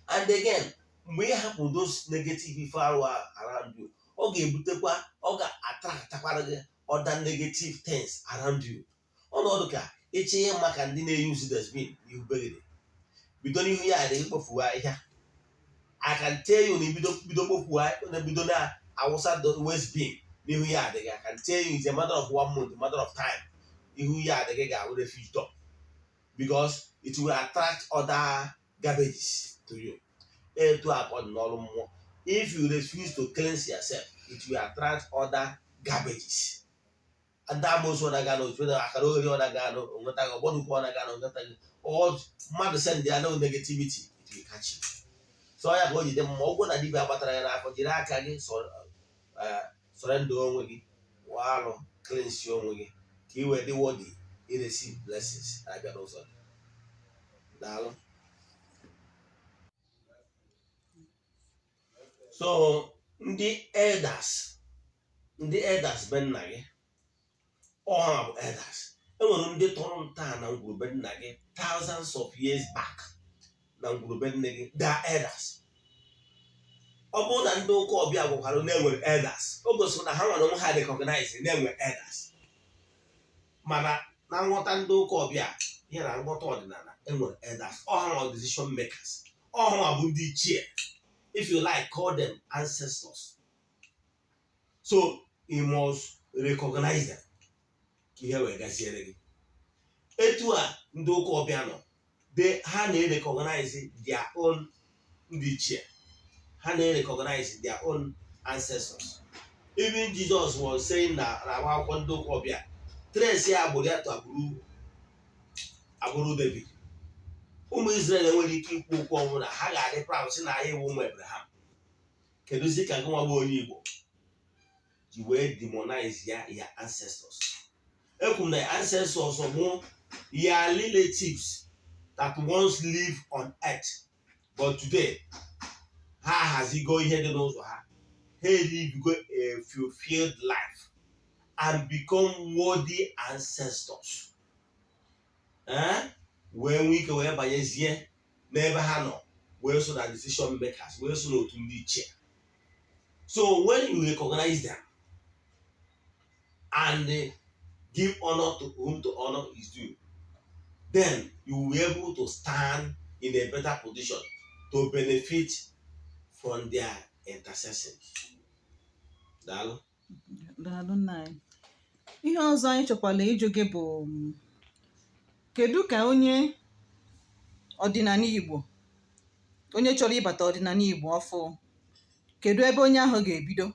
And again, mgbe ị hapụ those negative ife arụ around you, ọ ga-ebutekwa, ọ ga-attractakwara gị other negative things around you. Ọnọdụ ka ịchọ ịma ka ndị na-eyuzu dustbin n'ihu be gị, bido n'ihu ya dị ikpofu ahịhịa. I can tell you na ibido bido kpofu na bido na-awụsa waste bin n'ihu ya adịghị, I can tell you it's a matter of one month, a matter of time, ihu ya adịghị ga-awụ refuse dump, because it will attract other garbages to you. Etu a ka ọ dị n'ọrụ mmụọ. If you refuse to cleanse yourself, it will attract other garbages. Ndị amoosu ọ na-aga n'otu akara oghere ọ na-aga onweta gị, ọgbọnukwu ọ na-aga onweta gị, mmadụ send ya no negativity, it will catch you. So ya ka o jide mma, ọgwụ na dibịa gbatara ya n'afọ, jiri aka gị surrender onwe gị, wụọ alụ, cleanse onwe gị ka ị wee dị worthy i receive blessings na-abịa n'ụzọ gị. Daalụ. So ndị elders be nna gị, ọha bụ elders. Enwere ndị tọrọ ntọala ngwurube nna gị thousands of years back na ngwurube nne gị. They are elders. Ọ bụrụ na ndị ụka ọbịa gwakwara na-enwere elders, o gosiri na ha nwere onwe ha recognize na-enwe elders. Mana na nghọta ndị ụka ọbịa ihe na nghọta ọdịnala, enwere elders. Ọha nwa decision makers, ọha nwa bụ ndị ichie. If you like, call them ancestors. So you must recognize them ka ihe wee gaziere gị. Etu a ndị ụka ọbịa nọ, ha na-recognize their own ndị ichie, ha na-recognize their own ancestors. Even Jesus was saying na akwụkwọ ndị ụka ọbịa, trace ya agbụrụ ya to agbụrụ David. Ụmụ Israel enwere ike ikwu okwu ọnwụ na ha ga-adị proud sị na anyị wụ ụmụ Abraham. Kedụzi ka gị nwa bụ onye Igbo ji wee demonize ya ancestors? Ekwu m na ancestors bụ your relatives that once live on earth, but today ha ahazigo ihe dị n'ụzọ ha, ha elivigo a fulfilled life and become worthy ancestors, eh? Wee nwee ike wee banyezie n'ebe ha nọ, wee so na decision makers, wee so n'otu ndị ichie. So when you recognize them and give honor to whom to honor is due, then you will be able to stand in a better position to benefit from their intercession. Daalụ. Daalụ, nna anyị. Ihe ọzọ anyị chọkwala ịjụ gị bụ kedu ka onye ọdịnala Igbo, onye chọrọ ịbata ọdịnala Igbo ọfụ, kedu ebe onye ahụ ga-ebido?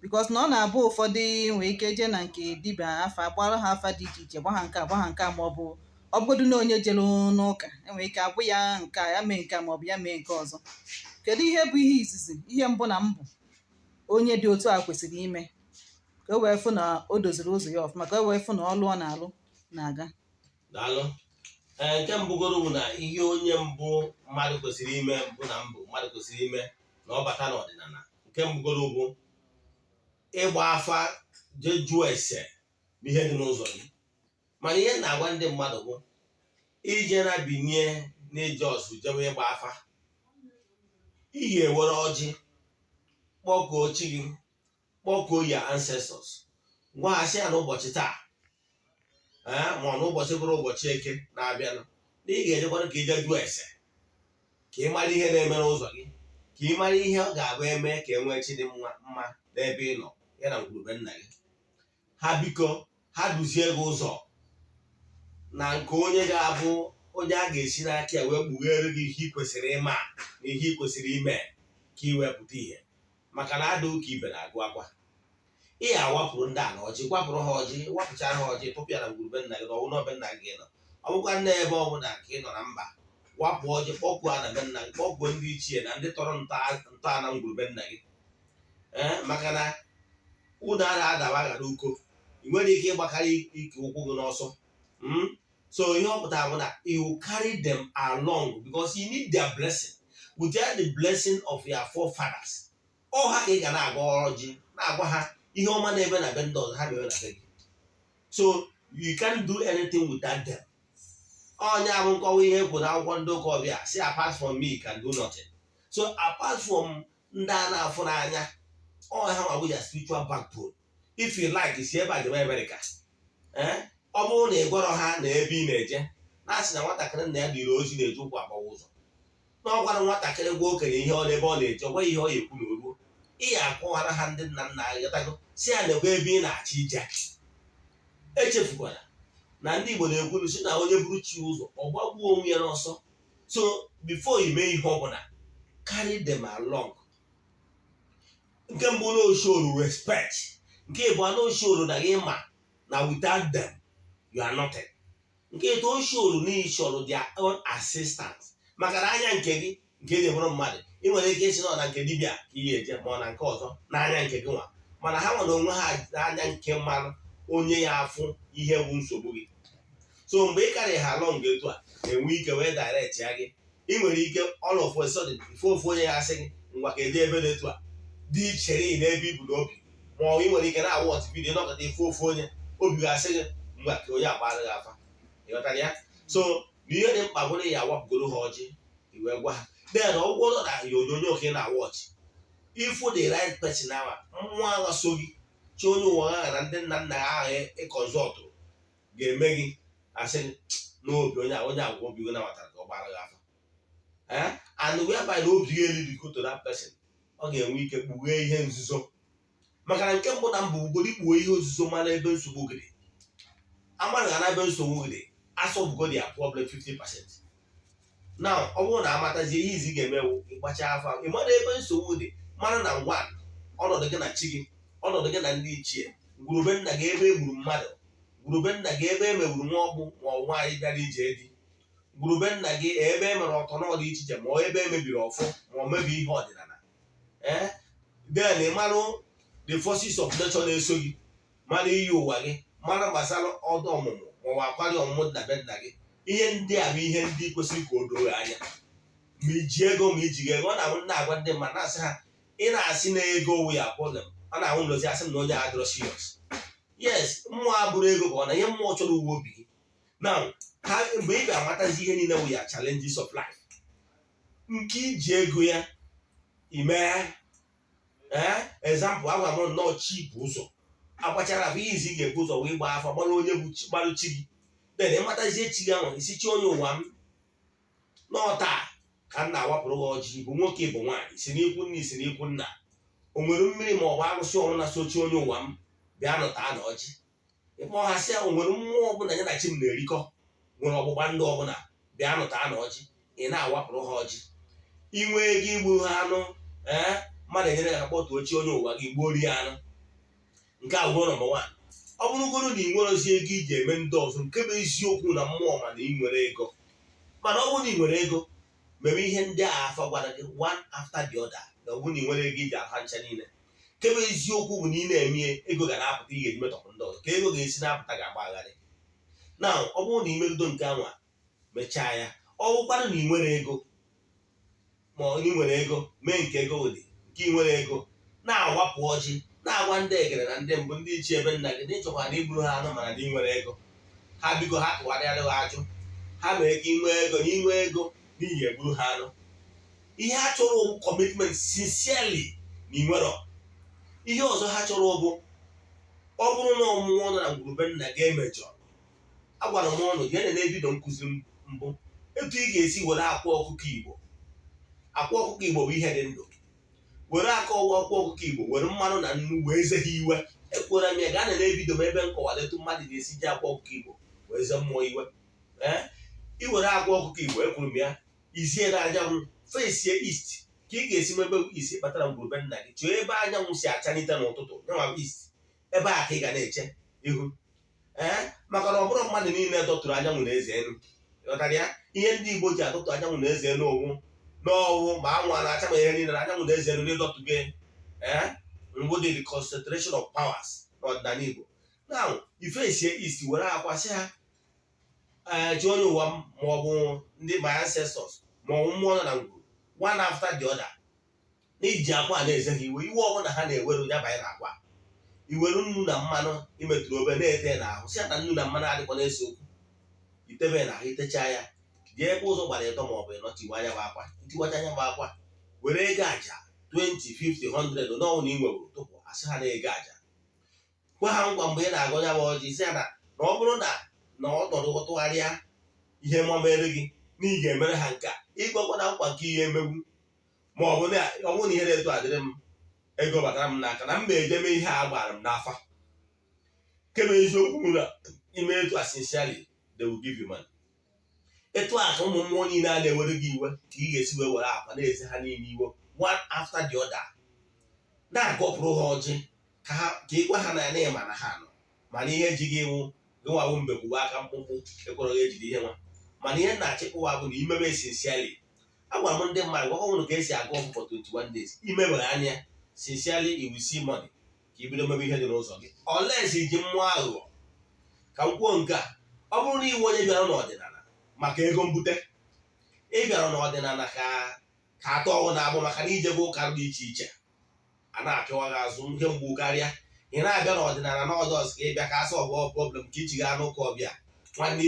Because na ọ na-abụ ụfọdụ nwee ike jee na nke dibịa afa, gbara ha afa dị iche iche, gba ha nke a, gba ha nke a, ma ọ bụ ọ bụgodu na onye jere n'ụka enwere ike abụ ya nke a, ya mee nke a, ma ọ bụ ya mee nke ọzọ. Kedu ihe bụ ihe izizi, ihe mbụ na mbụ onye dị otu a kwesịrị ime ka o wee fụ na o doziri ụzọ ya ọfụma, ka o wee fụ na ọlụ ọ na-alụ na-aga? Daalụ. Ee, nke mbụgoro bụ na ihe onye mbụ mmadụ kwesịrị ime, mbụ na mbụ mmadụ kwesịrị ime na ọ bata n'ọdịnala, nke mbụgoro bụ ịgba afa, jee jụọ ese n'ihe dị n'ụzọ gị. Mana ihe m na-agwa ndị mmadụ bụ ije na binye n'ije ọsụ jewe ịgba afa, ị ga-ewere ọjị kpọkuo chi gị, kpọkuo ya ancestors, gwa ha sị ya n'ụbọchị taa. Ee, ma ọ n'ụbọchị bụrụ ụbọchị Eke na-abịanụ, na ị ga-ejekwana ka ije jụọ ese, ka ị mara ihe na-eme n'ụzọ gị, ka ị mara ihe ọ ga-abụ eme ka e nwee chi dị mma mma n'ebe ị nọ, ya na ngwurube nna gị. Ha biko, ha duzie gị ụzọ na nke onye ga-abụ onye a ga-esi n'aka ya wee kpughere gị ihe ị kwesịrị ịma na ihe ị kwesịrị ime ka ị wee pụta ihe, maka na ada ụka ibe na-agụ akwa. Ị ga-awapụrụ ndị a na ọjị, gwapụrụ ha ọjị, wapụchara ha ọjị, tụpụ ya na ngwurube nna gị, na ọwụ n'ọbe nna gị nọ. Ọ bụkwa nne ebe ọ bụla ka ị nọ na mba, wapụ ọjị, kpọkwuo na be nna gị, kpọkwuo ndị ichie na ndị tọrọ ntọala ngwurube nna gị. Ee, maka na unu a na-adawa aghara uko, ị nwere ike ịgbakarị ike ụkwụ gị n'ọsọ. So ihe ọ pụtara bụ na you carry them along because you need their blessing. Without the blessing of your forefathers, ọ ha ka ị ga na-agwa ọjị, na-agwa ha ihe ọma na-eme na be ndị ọzọ, ha na-eme na be gị. So you can't do anything without them. Onye abụ nkọwa ihe ekwu na akwụkwọ ndị ụka ọbịa si, "Apart from me, you can do nothing." So apart from ndị a na-afụ n'anya, ọ ha nwa bụ ya spiritual backbone. If you like, si ebe a jebe Amerịka. Ee, ọ bụrụ na ị gwọrọ ha na ebe ị na-eje, na-asị na nwatakịrị nna ya dịrị ozi na-eji ụkwụ agbawa ụzọ, na ọ gwara nwatakịrị gwa okenye ihe ọ n'ebe ọ na-eje, ọ gwaghị ihe ọ ya ekwu na oruo. Ị ya akọwara ha ndị nna nna ya ghọtago, si ya nekwa ebe ị na-achọ ije. Echefukwara na ndị Igbo na-ekwuru si na onye buru chi ụzọ, ọ gbagbuo onwe ya n'ọsọ. So before you mee ihe ọbụla, carry them along. Nke mbụ, na oshoru respect. Nke ịbụọ, na oshoru na gị ma na without them you are nothing. Nke ịtọ, oshoru na ịchọrọ their own assistance, maka na anya nke gị nke eji bụrụ mmadụ, ị nwere ike isi nọ na nke dibịa ka ị ga-eje, ma ọ na nke ọzọ n'anya nke gị nwa, mana ha nwere onwe ha n'anya nke mmanụ onye ya afụ ihe bụ nsogbu gị. So mgbe ị karị ha along etu a, enwe ike wee direct ya gị. Ị nwere ike all of a sudden ife ofu onye ya asị gị, "Ngwa, ka eje ebe dị etu a dị ichere n'ebe ibu n'obi." Ma ọ ị nwere ike na-awụ ọtụ video nọkọta, ife ofu onye obi ga-asị gị, "Ngwa, ka onye agbara gị afa." Ịghọtara ya? So na ihe dị mkpa bụrụ ya awapụgoro ha ọjị, iwee gwa ha. Then ọgwụgwọ na ya onyonyo ka ị na-awọchị, ifu the right person awa mmụọ agha so gị, chi onye ụwa agha na ndị nna nna ha ahụ ịkọzọtụ ga-eme gị asị n'obi onye onye agwa obi gị nabatara ka ọ gbara gị afa. Eh, and whereby na obi gị eriri go to that person, ọ ga-enwe ike kpughee ihe nzuzo, maka na nke mbụ na mbụ ugoro ikpughe ihe nzuzo, mara ebe nsogbu gị dị, amara na ebe nsogbu gị dị, asolvego their problem 50%. Now, ọ bụrụ na amatazie ihe izi ga-emewu, ịgbacha afa, ị mara ebe nsogbu dị, mara na ngwa ọnọdụ gị na chi gị, ọnọdụ gị na ndị ichie, ngwurube nna gị, ebe e gburu mmadụ, ngwurube nna gị, ebe e megburu nwa ọgbụ ma ọ nwaanyị bịara ije di, ngwurube nna gị, ebe e mere ọtọ n'ọdị iche iche, ma ọ ebe e mebiri ọfọ, ma ọ mebie ihe ọdịnala. Ee, then ị marụ the forces of nature na-eso gị, mara iyi ụwa gị, mara gbasara ọdụ ọmụmụ ma ọ bụ akwari ọmụmụ dị na be nna gị. Ihe ndị a bụ ihe ndị kwesịrị ka o doo anya, ma iji ego ma ijighị ego. Ọ na-ahụ na-agwa ndị mmadụ, na-asị ha, ị na-asị na ego wụ ya problem, ọ na-ahụ ndozi asị m na onye a adịrọ serious. Yes, mmụọ abụrụ ego ka ọ na ihe mmụọ chọrọ uwe obi gị. Now, ha mgbe ị ga-amatazi ihe niile wụ ya challenges of life, nke iji ego ya ime. Ee, example, agwa m nnọọ chi bụ ụzọ agbachara afọ. Ihe izi ga-ebu ụzọ wee gbaa afọ, gbara onye bụ gbarụ chi gị. Then ịmatazie chi gị ahụ, isi chi onye ụwa m n'ọta ka m na-awapụrụ gị ọjị, bụ nwoke, bụ nwaanyị, si n'ikwu nna, isi n'ikwu nna, o nwere mmiri ma ọ bụ arụsị ọnwụ na sochi onye ụwa m, bịa nụta na ọjị. Ịkpọ ha sị ya, o nwere mmụọ ọbụla ya na chi m na-erikọ, nwere ọgbụgba ndụ ọbụla, bịa nụta na ọjị. Ị na-awapụrụ ha ọjị, inwe ego igbu ha anụ. Ee, mmadụ enyere ya kpọtuo chi onye ụwa gị, gbuo ya anụ. Nke a gwụrụ number one. Ọ bụrụgoro na ị nwere ozi ego iji eme ndị ọzọ, nke bụ eziokwu na mmụọ, mana ị nwere ego, mana ọ bụrụ na ị nwere ego, mebe ihe ndị a afa gwara gị one after the other. Na ọ bụrụ na ị nwere ego iji afa ncha niile, nke bụ eziokwu bụ na ị na-eme, ego ga na-apụta, ị ga-eji metọpụ ndị ọzọ. Ka ego ga-esi na-apụta ga-agba agharị na ọ bụrụ na ị megido nke anwa mechaa ya. Ọ bụkwanụ na ị nwere ego, ma ọ ị nwere ego mee nke ego dị, nke ị nwere ego na-awapụ ọjị, na-agwa ndị egere na ndị mbụ, ndị ichie ebe nna gị, na ịchọkwa na igburu ha anụ, mana na ị nwere ego, ha biko ha tụgharịara ha ajụ, ha mere ka ị nwee ego, na inwe ego n'ihi egburu ha anụ. Ihe ha chọrọ bụ commitment, sincerely, na ị nwere ihe ọzọ ha chọrọ bụ ọ bụrụ na ọmụmụ nọ na ngwurube nna gị emejọrọ. Agwara m ụnụ jee nene video nkụzi mbụ, etu ị ga-esi were akwa ọkụkọ Igbo. Akwa ọkụkọ Igbo bụ ihe dị ndụ. Were aka ọwa akwa ọkụkọ Igbo, were mmanụ na nnu wee ze ha iwe. Ekwuola m ya, gaa nene video m ebe m kọwara etu mmadụ ga-esi ji akwa ọkụkọ Igbo wee ze mmụọ iwe. Ee, iwere akwa ọkụkọ Igbo, ekwuru m ya, izie na anyanwụ fesie east, ka ị ga-esi mebe isi kpatara ngwurube nna gị. Chọọ ebe anyanwụ si achalite n'ụtụtụ, nyanwa east, ebe a ka ị ga na-eche ihu. Ee, maka na ọ bụrụ mmadụ niile dọtụrụ anyanwụ na eze elu, ghọtara ya? Ihe ndị Igbo ji adọtụ anyanwụ na eze elu owu n'ọwụ ma anwụ a na-acha, ma ihe niile na anyanwụ na eze elu n'ịdọtụ gị. Ee, mbụ dị the concentration of powers n'ọdịnala Igbo. Now, ifesie east, were akwa sị ha, ee, chi onye ụwa m, ma ọ bụ ndị my ancestors, ma ọ bụ mmụọ nọ na ngwuru, one after the other, n'iji akwa a na-eze ha iwe. Iwe ọbụla ha na-eweru ya banye na akwa. Iweru nnu na mmanụ imetụrụ obe na-ete n'ahụ, si ya na nnu na mmanụ adịkwa na-ese okwu. Itebe n'ahụ, itechaa ya, jee ebe ụzọ gbara ịtọ ma ọ bụ ịnọ, tiwa anya bụ akwa. Itiwacha anya bụ akwa, were ego aja 20, 50, 100 n'ọnwụ na ị nwewuru tụpụ, asị ha na ego aja. Gwa ha ngwa, mgbe ị na-agụ ya bụ ọjị, si ya na ọ bụrụ na ọnọdụ tụgharịa, ihe ma mere gị na ị ga-emere ha nke a, ịgwakwa na nkwa nke ihe emegbu, ma ọ bụ na ọ bụrụ na ihe na-eto adịrị m, ego batara m n'aka, na m ma ejeme ihe a gbara m n'afa. Kebe eziokwu na ime etu a, sincerely, they will give you money. Etu a ka ụmụ mmụọ niile a na-ewere gị iwe, ka ị ga-esi wee were akwa na-eze ha niile iwe, one after the other, na-agọpụrụ ha ọjị, ka ha ka ị gwa ha na ya na ịma na ha nọ, mana ihe ji gị iwu gị nwawu mbekwuwe aka mkpụmkpụ ekwere gị ejide ihe nwa. Mana ihe na-achịkwa bụ na imebe sincerely. Agwara m ndị mmadụ, gwakwa ụnụ ka esi agụ ọfụ for 21 days. Imebere anya sincerely, you will see money, ka ibido mebe ihe dị n'ụzọ gị, unless iji mmụọ aghụghọ. Ka m kwuo nke a: ọ bụrụ na iwu onye bịara n'ọdịnala maka ego mbute, ị bịara n'ọdịnala ka atọ ọnwụ na-abụ, maka na ijebe ụka dị iche iche a na-apịawa gị azụ, ihe mgbu karịa, ị na-abịa n'ọdịnala na ọjọọ ka ị bịa ka a solve problem, ka iji gaa n'ụka ọbịa, nwanne,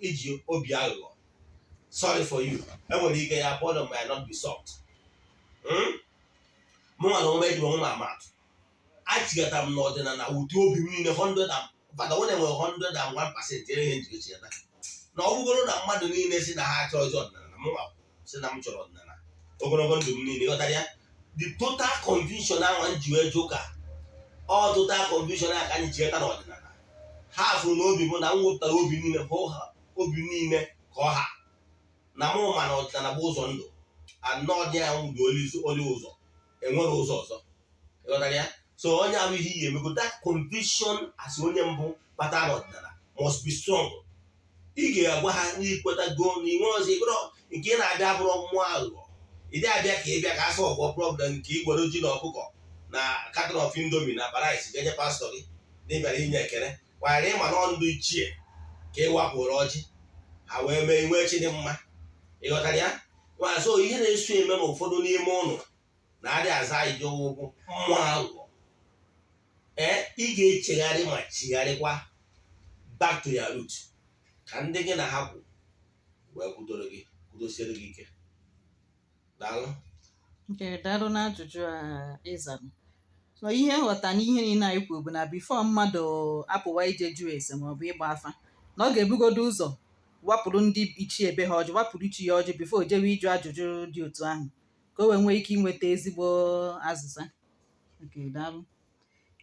iji obi aghụghọ, sorry for you, enwere ike ya problem might not be solved. Mụnwa na onwe eji onwe m amatụ, achịgatara m n'ọdịnala wute obi m niile 100 and bata nwere nwere 101% ihe njiri chigata na ọ bụgoro na mmadụ niile si na ha achọghịzi ọdịnala, na mụnwa si na m chọrọ ọdịnala ogologo ndụ m niile. Ghọtara ya? The total conviction ahụ m ji wee jụ ụka, ọ total conviction ahụ ka anyị chigata n'ọdịnala. Ha fụrụ n'obi bụ na m wepụtara obi niile hụ ha, obi niile ka ọ ha na mụ ma na ọdịnala bụ ụzọ ndụ anọ dị ya dị oli ụzọ, enwere ụzọ ọzọ. Ịghọtara ya? So onye ahụ, ihe iyi emego that conviction as onye mbụ batara n'ọdịnala must be strong. Ị ga-agwa ha n'ikwetago na inwe ọzọ ịgụrọ nke ị na-abịa bụrụ mmụọ aghụghọ. Ị dị abịa ka ị bịa ka a solve problem, nke ị gwere ji na ọkụkọ na carton of Indomie na rice ga-enye pastọ gị na ịbịara inye ekele kwanyere ịma na ndụ ichie ka ị wapụrụ ọjị ha wee mee inwe chi dị mma. Ịghọtara ya? Ma so ihe na-eso eme na ụfọdụ n'ime ụlọ na-adị aza ajụjụ ụkwụ mmụọ aghụghọ. Ee, ị ga-echegharị ma chigharịkwa back to your root, ka ndị gị na ha kwụ wee kwudoro gị, kwudosiere gị ike. Daalụ. Nke daalụ n'ajụjụ a ịzara. So ihe nghọta n'ihe niile anyị kwuru bụ na before mmadụ apụwa ije jụọ ese maọbụ ịgba afa, na ọ ga-ebugodo ụzọ wapụrụ ndị ichie ebe ha ọjị, wapụrụ ichi ya ọjị before o jewe ịjụ ajụjụ dị otu ahụ, ka o wee nwee ike inweta ezigbo azịza. Nke daalụ.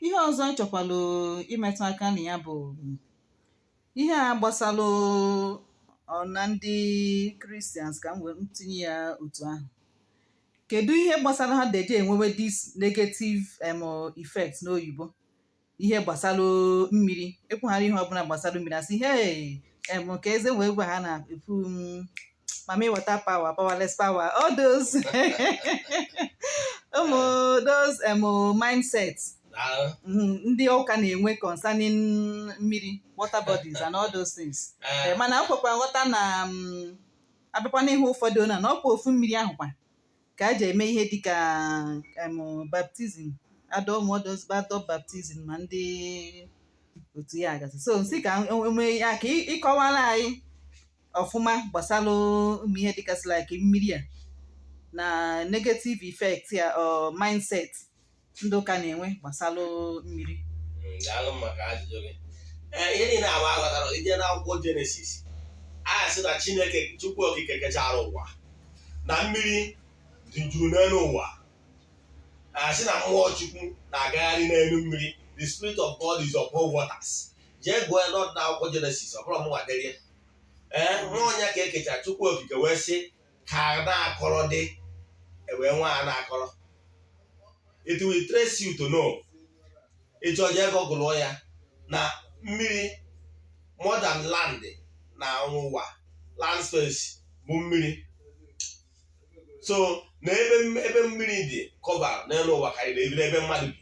Ihe ọzọ ịchọkwalụ imetụ aka na ya bụ ihe a gbasalụ na ndị Christians, ka m wee tinye ya otu ahụ. Kedu ihe gbasara ha deje enwewe this negative effect n'oyibo, ihe gbasara mmiri? Ekwughara ihe ọbụla gbasara mmiri, asị hey, ka eze wee gwa ha na-ekwu mami water power, powerless power, all those ụmụ those mindset ndị ụka na-enwe concerning mmiri, water bodies and all those things. Mana akwekwa nghọta na abịakwa n'ihe ụfọdụ na ọkwa ofu mmiri ahụ kwa ka a ji eme ihe dịka baptism, adult baptism, ma ndị otu ya gasị. So nsị ka enwe ya ka ịkọwara anyị ọfụma gbasara ụmụ ihe dịgasị like mmiri a na negative effect ya or mindset ndị ụka na-enwe gbasara mmiri. Daalụ maka ajụjụ gị. Ee, ihe niile agba aghọtara ije n'akwụkwọ Jenesis, a sị na Chineke Chukwu Okike kechara ụwa na mmiri dị juru n'elu ụwa. A sị na mmụọ Chukwu na-agagharị n'elu mmiri, the spirit of God is upon waters. Jee gụọ ya n'akwụkwọ Jenesis, ọ bụrụ mụnwa dere. Ee, nwa ọnya ka ekechara, Chukwu Okike wee sị ka na-akọrọ dị, ewee nwa a na-akọrọ. It will trace you to know. Ịchọ, jee gọgụlụọ ya na mmiri more than land na ụwa, land space bụ mmiri. So na ebe mmiri dị cover n'elu ụwa karịrị ebe mmadụ bi.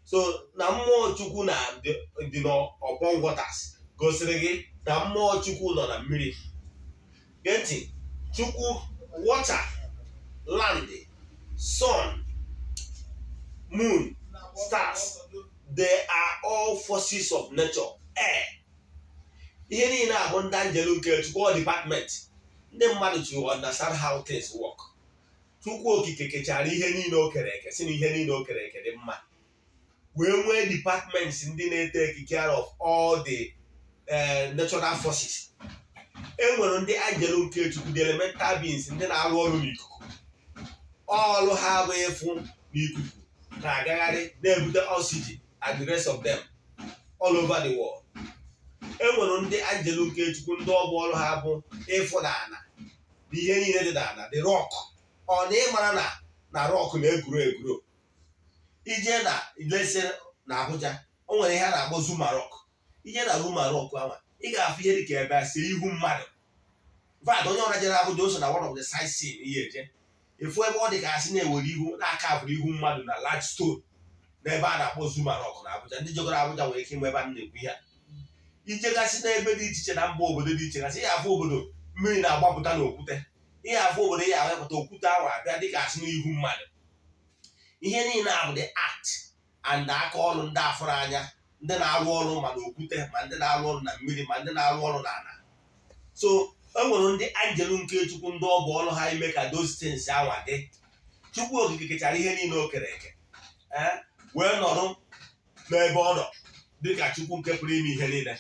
So na mmụọ Chukwu na dị n'upon waters gosiri gị na mmụọ Chukwu nọ na mmiri. Gee ntị, Chukwu, water, land, sun, moon, stars, they are all forces of nature, air, ihe niile abụ ndị anjelu nke Chukwu. All department ndị mmadụ to understand how things work. Chukwu Okike kechara ihe niile o kere eke, si na ihe niile o kere eke dị mma, wee nwee departments ndị na-etake care of all the natural forces. E nwere ndị anjelu nke Chukwu, the elemental beings, ndị na-arụ ọrụ n'ikuku. Ọrụ ha bụ ịfụ n'ikuku na-agagharị, na-ebute oxygen and the rest of them all over the world. E nwere ndị anjelu nke Chukwu, ndị ọ bụ ọrụ ha bụ ịfụ n'ala na ihe niile dị n'ala, the rock. Ọ na ịmara na rock na-egwuro egwuro. Ije na lese na Abuja, o nwere ihe a na-akpọ Zuma Rock. Ije na Zuma Rock ahụ, ị ga-afụ ihe dịka ebe a see ihu mmadụ. Vad onye ọra jere Abuja, o so na one of the sightseeing ihe eje efu ebe ọ dị ka asị na-ewere ihu na-aka abụrụ ihu mmadụ na large stone n'ebe a na-akpọ Zuma Rock na Abuja. Ndị jegoro Abuja nwere ike ịma ebe a na-ekwu ihe a. Ijegasị n'ebe dị iche iche na mba obodo dị iche gasị, ihe afụ obodo mmiri na-agbapụta n'okwute, ihe afụ obodo ihe ahụpụta okwute ahụ abịa dịka asị n'ihu mmadụ. Ihe niile a bụ the art and aka ọrụ ndị afụrụ anya, ndị na-arụ ọrụ ma n'okwute, ma ndị na-arụ ọrụ na mmiri, ma ndị na-arụ ọrụ n'ala. So e nwere ndị anjelu nke Chukwu, ndị ọ bụ ọrụ ha ime ka those things anwa dị. Chukwu Okike kechara ihe niile o kere eke, ee, wee nọrọ n'ebe ọ nọ dịka Chukwu nke pụrụ ime ihe niile,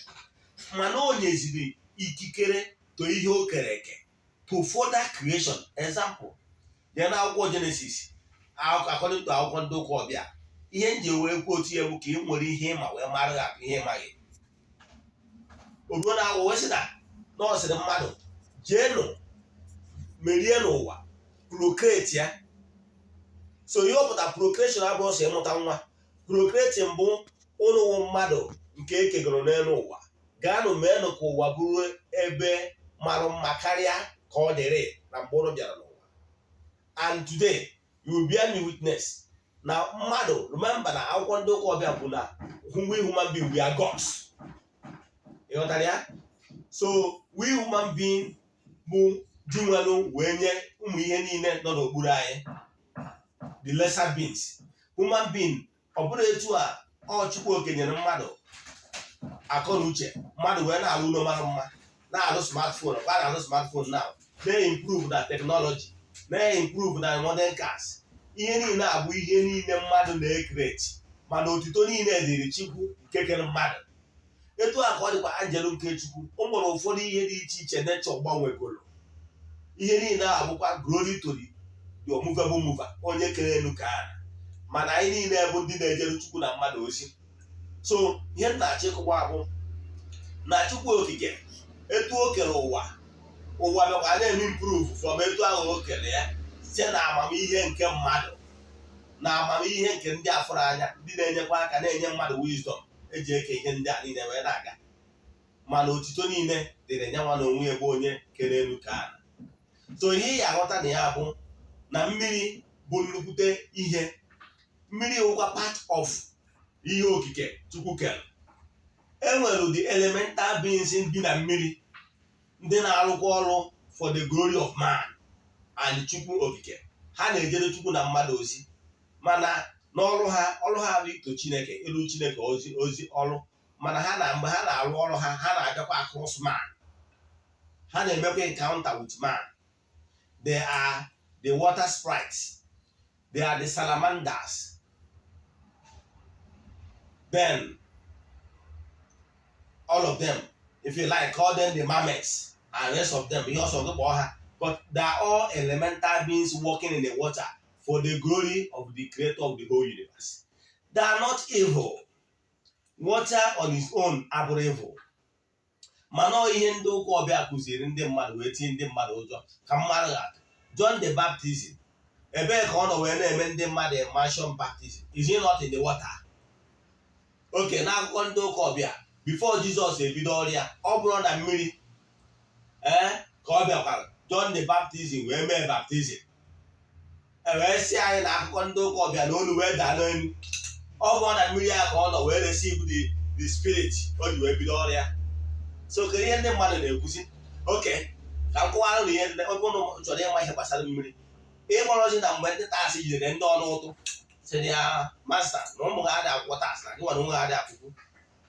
mana o nyeziri ikikere to ihe o kere eke to further creation. Example, jee na akwụkwọ Genesis, according to akwụkwọ ndị ụka ọbịa, ihe nji wee kwuo otu ya bụ ka ị nwere ihe ịma wee mara gị atụ ihe ịmaghị. O ruo na akwụkwọ wee sị na ọ sịrị mmadụ, jeenụ merie n'ụwa, procreate ya. So ihe ọ pụtara, procreation abụrụ sọ ịmụta nwa. Procreate mbụ ụnụwụ mmadụ nke ekegoro n'elu ụwa, gaanụ meenụ ka ụwa bụrụ ebe mara mma karịa ka ọ dịrị na mgbe ụnụ bịara n'ụwa. And today you will bear me witness na mmadụ, remember na akwụkwọ ndị ụka ọbịa bụ na we human being, we are gods. Ịghọtara ya? So we human being bụ dinwenụ wee nye ụmụ ihe niile nọ n'okpuru anyị, the lesser beings, human being. Ọ bụrụ etu a, ọ Chukwu okenyere mmadụ akọ na uche, mmadụ wee na-alụ ụlọ mara mma, na-alụ smartphone, kwa na-alụ smartphone now, na-improve na technology, na-improve na modern cars. Ihe niile abụ ihe niile mmadụ na-ecreate, mana otuto niile dịrị Chukwu nke kere mmadụ. Etu a ka ọ dịkwa anjelu nke Chukwu. O nwere ụfọdụ ihe dị iche iche nature gbanwegoro. Ihe niile abụkwa glory to the unmovable mover, onye kere elu ka ala. Mana anyị niile bụ ndị na-ejere Chukwu na mmadụ ozi. So ihe m na-achọ ịkụgba abụ na Chukwu Okike, etu o kere ụwa, ụwa bịakwa na-eme improve from etu ahụ o kere ya, site na amamihe nke mmadụ na amamihe nke ndị afụrụ anya, ndị na-enyekwa aka na-enye mmadụ wisdom eji eke ihe ndị a niile wee na-aga. Mana otito niile dịrị nyanwa na onwe ebe onye kere elu ka ala. So ihe ị aghọta na ya bụ na mmiri bụ nnukwute ihe. Mmiri wụkwa part of ihe okike Chukwu kere. E nwere the elemental beings bi na mmiri, ndị na-arụkwa ọrụ for the glory of man and Chukwu Okike. Ha na-ejere Chukwu na mmadụ ozi, mana n'ọrụ ha, ọrụ ha bụ ito Chineke, ịlụ Chineke ozi ozi ọrụ. Mana ha na mgbe ha na-arụ ọrụ ha, ha na-abịakwa across man, ha na-emekwa encounter with man. They are the water sprites, they are the salamanders. Then All of them, if you like, call them the mermaids and rest of them, ihe ọsọ gị kpọọ ha, but they are all elemental beings working in the water for the glory of the creator of the whole universe. They are not evil. Water on its own abụrụ evil, mana ọ ihe ndị ụka ọbịa kụziri ndị mmadụ wee tinye ndị mmadụ ụjọ ka mmadụ ga-atụ. John the Baptist, ebee ka ọ nọ wee na-eme ndị mmadụ immersion baptism? Is he not in the water? Oke n'akụkọ ndị ụka ọbịa, before Jizọs ebido ọrịa, ọ bụrụ na mmiri ee ka ọ bịakwara John the Baptist wee mee baptism, e wee sị anyị na akụkọ ndị ụka ọbịa na olu wee daa n'elu. Ọ bụrụ na mmiri ya ka ọ nọ wee receive the spirit o ji wee bido ọrịa. So kedu ihe ndị mmadụ na-ekwuzi? Oke ka m kọwara na ihe ọ bụrụ na chọrọ ịma ihe gbasara mmiri, ịkpọrọzi na mgbe ndị tax jidere ndị ọnụ ụtụ, sịrị ya, "Master, na ụmụ ha adị akwụkwọ tax, na gị nwa na onwe ha adị akwụkwọ."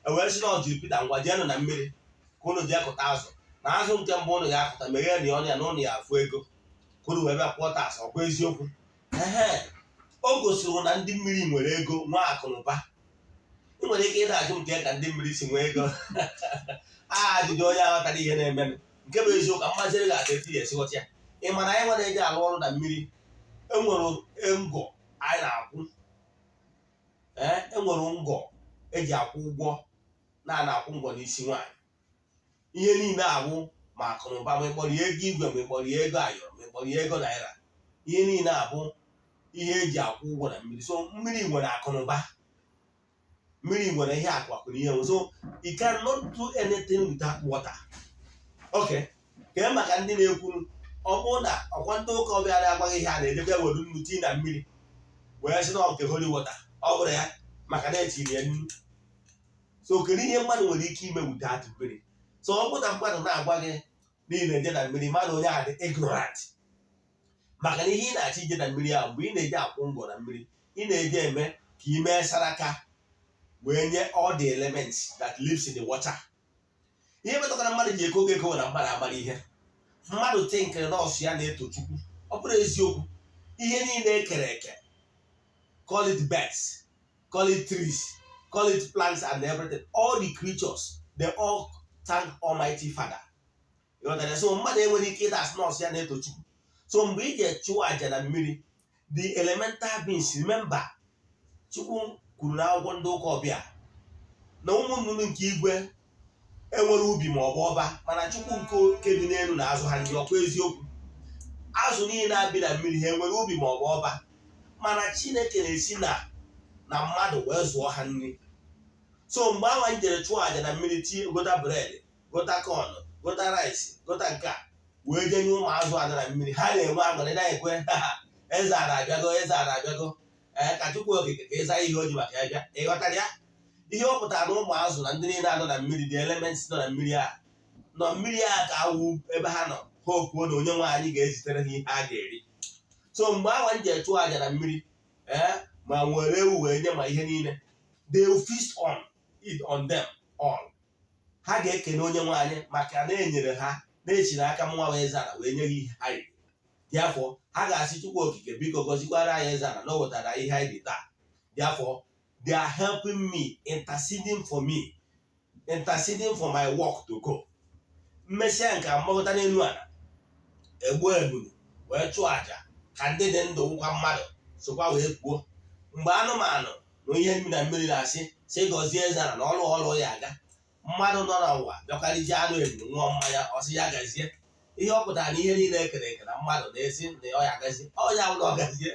E wee sị na ọ jiri Pita, "Ngwa, jeenụ na mmiri ka unu jee kụta azụ, na azụ nke mbụ unu ga-akụta, meghee na ọnụ ya, na unu ya afụ ego, ka unu wee bịa kwụọ tax." Ọkwa eziokwu? Ehe, o gosiri na ndị mmiri nwere ego, nwa akụ na ụba. Ị nwere ike ịda ajụ m nke ka ndị mmiri si nwee ego. A ajụjụ onye aghọtara ihe na-emenụ. Nke bụ eziokwu, mmaziri ga-ata etu ya esi ghọta ya. Ị ma na anyị nwere eji alụ ọrụ na mmiri, enwere ngọ anyị na-akwụ. Ee, enwere ngọ eji akwụ ụgwọ na na-akwụ ngọ n'isi nwaanyị. Ihe niile abụ ma akụ na ụba, ma ịkpọrọ ya ego igwe, ma ịkpọrọ ya ego ayọrọ, ma ịkpọrọ ya ego naira, ihe niile abụ ihe eji akwụ ụgwọ na mmiri. So mmiri nwere akụ na ụba, mmiri nwere ihe akụ akụ na ihe nwe. So you cannot do anything without water. Okay, kee maka ndị na-ekwu ọ bụrụ na ọkwa ndị ụka ọbịa na-agwaghị ihe a na-edekwa ewere nnu tii na mmiri wee sị na ọ nke holy water, ọ bụrụ ya maka na etiri ya nnu. So kedu ihe mmadụ nwere ike ime without mmiri? So ọ bụrụ na mmadụ na-agwa gị niile eje na mmiri, mmadụ onye ahụ dị ignorant, maka na ihe ị na-achọ ije na mmiri ahụ, mgbe ị na-eje akwụ ngwọ na mmiri, ị na-eje eme ka ị mee saraka wee nye all the elements that lives in the water. Ihe metụtara mmadụ ji eko ego na mmadụ amara ihe mmadụ thinkịrị nọọsụ ya na-eto Chukwu, ọ bụrụ eziokwu, ihe niile ekere eke, call it birds, call it trees, call it plants and everything, all the creatures, they all thank Almighty Father. Ịghọtara? So mmadụ enwere ike ịda asị nọọsụ ya na-eto Chukwu. So mgbe ị ga-echụ àjà na mmiri, the elemental beings, remember, Chukwu kwuru na akwụkwọ ndị ụka ọbịa na ụmụ nnụnụ nke igwe enwere ubi ma ọ bụ ọba, mana Chukwu nke bi n'elu na-azụ ha ndị. Ọkwa eziokwu? Azụ niile abi na mmiri, ha enwere ubi ma ọ bụ ọba? Mana Chineke na-esi na mmadụ wee zụọ ha nri. So mgbe ahụ anyị jere chụọ àjà na mmiri, tie gota bread, gota corn, gota rice, gota nke a, wee jee nye ụmụ azụ ada na mmiri, ha na-enwe aṅụrị, na-ekwe, "Eze a na-abịago, eze a na-abịago." Ee, ka Chukwu Okike ka ịza ihe o ji maka ya bịa. Ị ghọtara ya? Ihe ọ pụtara na ụmụ azụ na ndị niile anọ na mmiri, the elements nọ na mmiri a, nọ mmiri a ka awụ ebe ha nọ, ha okwuo na onye nwe anyị ga-ezitere ha ihe a ga-eri. So mgbe ahụ anyị ji chụọ àjà na mmiri, ee, ma nwere ewu wee nye ma ihe niile, they will feast on it, on them all. Ha ga-ekene onye nwe anyị maka na enyere ha na-echiri aka mụnwa wee zara wee nye ha ihe ha riri. Therefore, ha ga-asị, "Chukwu Okike, biko gọzikwara anyị eze ala na o wetara ihe anyị dị taa." Therefore, they are helping me, interceding for me, interceding for my work to go. Mmesịa nke mgbakọta n'elu ala, egbuo ebulu wee chụọ àjà ka ndị dị ndụ nwụkwa mmadụ sokwa wee kwuo. Mgbe anụmanụ na ihe mmiri na mmiri na-asị sị gọzie eze ala na ọrụ ọrụ ya aga, mmadụ nọ n'ụwa bịakwariji anụ ebulu, ṅụọ mmanya, ọsị ya gazie. Ihe ọ pụtara na ihe niile ekere eke na mmadụ na-esi na ọ ya gazie, ọ ya bụ na ọ gazie.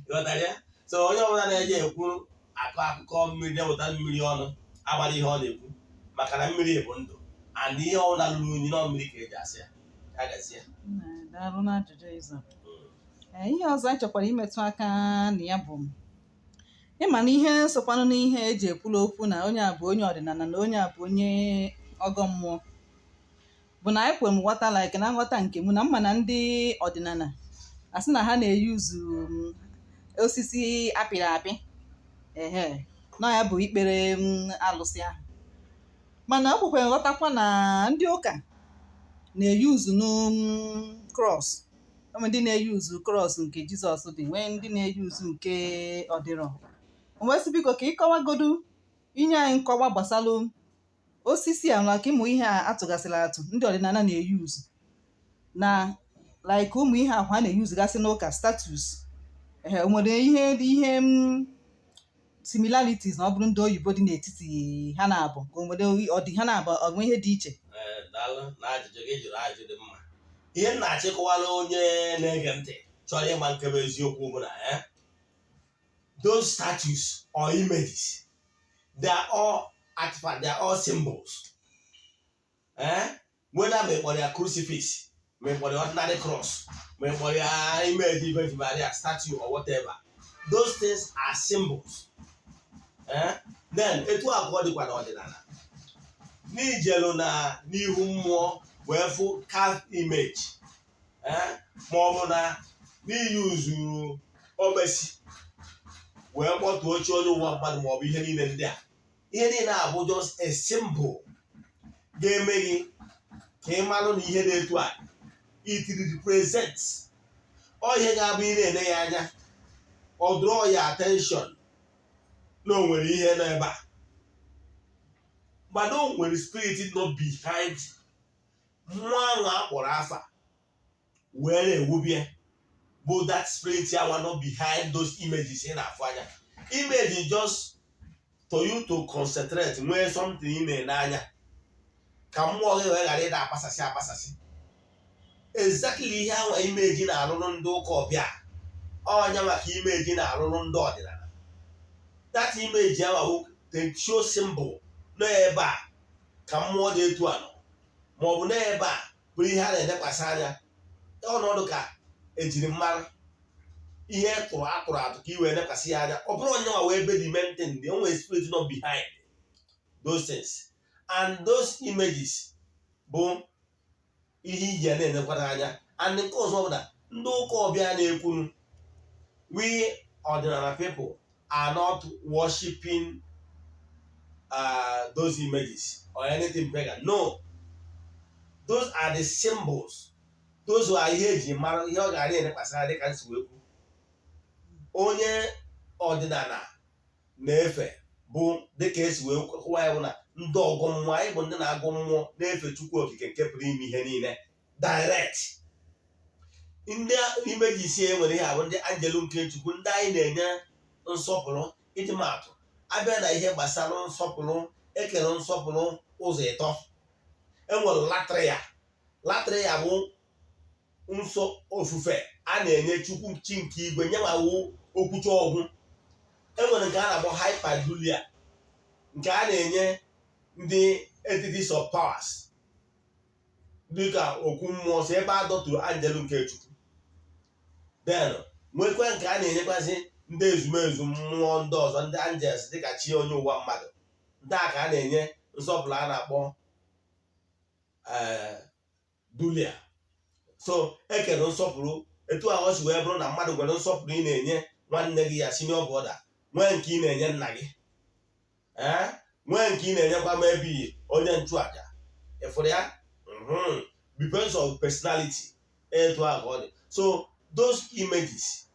Ịghọtara ya? So onye ọbụla na-eje ekwu akọ akụkọ mmiri na-eweta mmiri ọnụ agbara ihe ọ na-ekwu, maka na mmiri bụ ndụ, and ihe ọbụla lụrụ unyi nọ mmiri ka eji asị ya ya gazie. Daalụ n'ajụjụ ịza. Ee, ihe ọzọ anyị chọkwara imetụ aka na ya bụ ịma na ihe sokwanụ n'ihe eji ekwulu okwu na onye a bụ onye ọdịnala na onye a bụ onye ọgọ mmụọ bụ na anyị kwere m ghọta, like na nghọta nke mụ na mma, na ndị ọdịnala asị na ha na-eyuzu osisi apịrị apị, ehe, na ya bụ ikpere alụsị ahụ. Mana o kwekwara nghọtakwa na ndị ụka na-eyuzu cross. Enwe ndị na-eyuzu cross nke Jizọs dị, nwee ndị na-eyuzu nke ọdịrọ. O wee sị, biko, ka ị kọwagodu, inye anyị nkọwa gbasalụ. Osisi a, maka ịmụ ihe a atụgasịrị atụ ndị ọdịnala na-eyuzu na like ụmụ ihe ahụ a na-eyuzugasị n'ụka, statues, ehe, o nwere ihe similarities na ọ bụrụ ndị oyibo dị n'etiti ha na-abụ, ka o nwere ọ dị ha na-abụ, ọ nwee ihe dị iche? Ee, daalụ na ajụjụ gị jụrụ, ajụjụ dị mma. Ihe m na-achịkọwala onye na-ege ntị chọrọ ịma nke bụ eziokwu bụ na those statues or images, they are all artifacts, they are all symbols. Whether ma ị kpọrọ ya crucifix, ma ị kpọrọ ya ordinary cross, ma ị kpọrọ ya image Virgin Maria statue or whatever, those things are symbols. Then etu abụọ dịkwa n'ọdịnala n'ijelu na n'ihu mmụọ wee fụ carved image, ma ọ bụ na n'iyuzuru okpesi wee kpọtuo oche onye ụwa mmadụ, ma ọ bụ ihe niile ndị a, ihe niile a bụ just a symbol ga-eme gị ka ị marụ na ihe dị etu a, it represents ọ ihe ga-abụ ị na-ene ya anya, ọ draw ya attention na o nwere ihe nọ ebe a, mana o nwere spirit nọ behind mmụọ ahụ a kpọrọ afa wee na-ewubie, bụ that spirit awa nọ behind those images ị na-afụ anya. Image is just for you to concentrate, nwee something ị na-ene anya ka mmụọ gị wee ghara ịda akpasasị akpasasị. Exactly ihe anwa image na-arụrụ ndị ụka ọbịa, ọnya maka image na-arụrụ ndị ọdịnala. That image ahụ bụ the show symbol nọ ebe a ka mmụọ dị etu a nọ, ma ọ bụ n'ebe a bụ ihe a na-elekwasị anya, ọnọdụ ka ejiri mara ihe tụrụ atụrụ atụ ka i wee lekwasị ya anya. Ọ bụrụ onye nwa wee ebe the main thing dị, o nwere spirit nọ behind those things and those images bụ ihe iji ya na-enekwara anya. And nke ọzọ bụ na ndị ụka ọbịa na-ekwunu, we ọdịnala people are not worshiping those images or anything pagan. No, those are the symbols, those are ihe eji mara ihe ọ ga-ara elekwasị anya. Dịka nsi wee kwu, onye ọdịnala na-efe bụ dịka esi wee kụwa ya bụ na ndị ọgọ mmụọ, anyị bụ ndị na-agụ mmụọ, na-efe Chukwu Okike nke pụrụ ime ihe niile direct. Ndị images e nwere ihe a bụ ndị anjelu nke Chukwu, ndị anyị na-enye nsọpụrụ. Iji maatụ, abịa na ihe gbasara nsọpụrụ, ekere nsọpụrụ ụzọ ịtọ. Enwere latria. Latria bụ nsọ ofufe a na-enye Chukwu, chi nke igwe, nyenwawu okwuchi ọgwụ. Enwere nke a na-akpọ hyperdulia, nke a na-enye ndị entities of powers, dịka okwu mmụọ si ebe a dọturu anjelu nke Chukwu. Then nwekwa nke a na-enyekwazị ndị ezumezu mmụọ ndị ọzọ, ndị angels, dịka chi onye ụwa mmadụ. Ndị a ka a na-enye nsọpụrụ a na-akpọ dulia. So ekere nsọpụrụ etu ahụ o si wee bụrụ na mmadụ nwere nsọpụrụ ị na-enye nwanne gị, ya senior brother, nwee nke ị na-enye nna gị, ee, nwee nke ị na-enyekwa maybe onye nchụaja ịfụrụ ya. Depends on personality, etu ahụ ka ọ dị. So those images,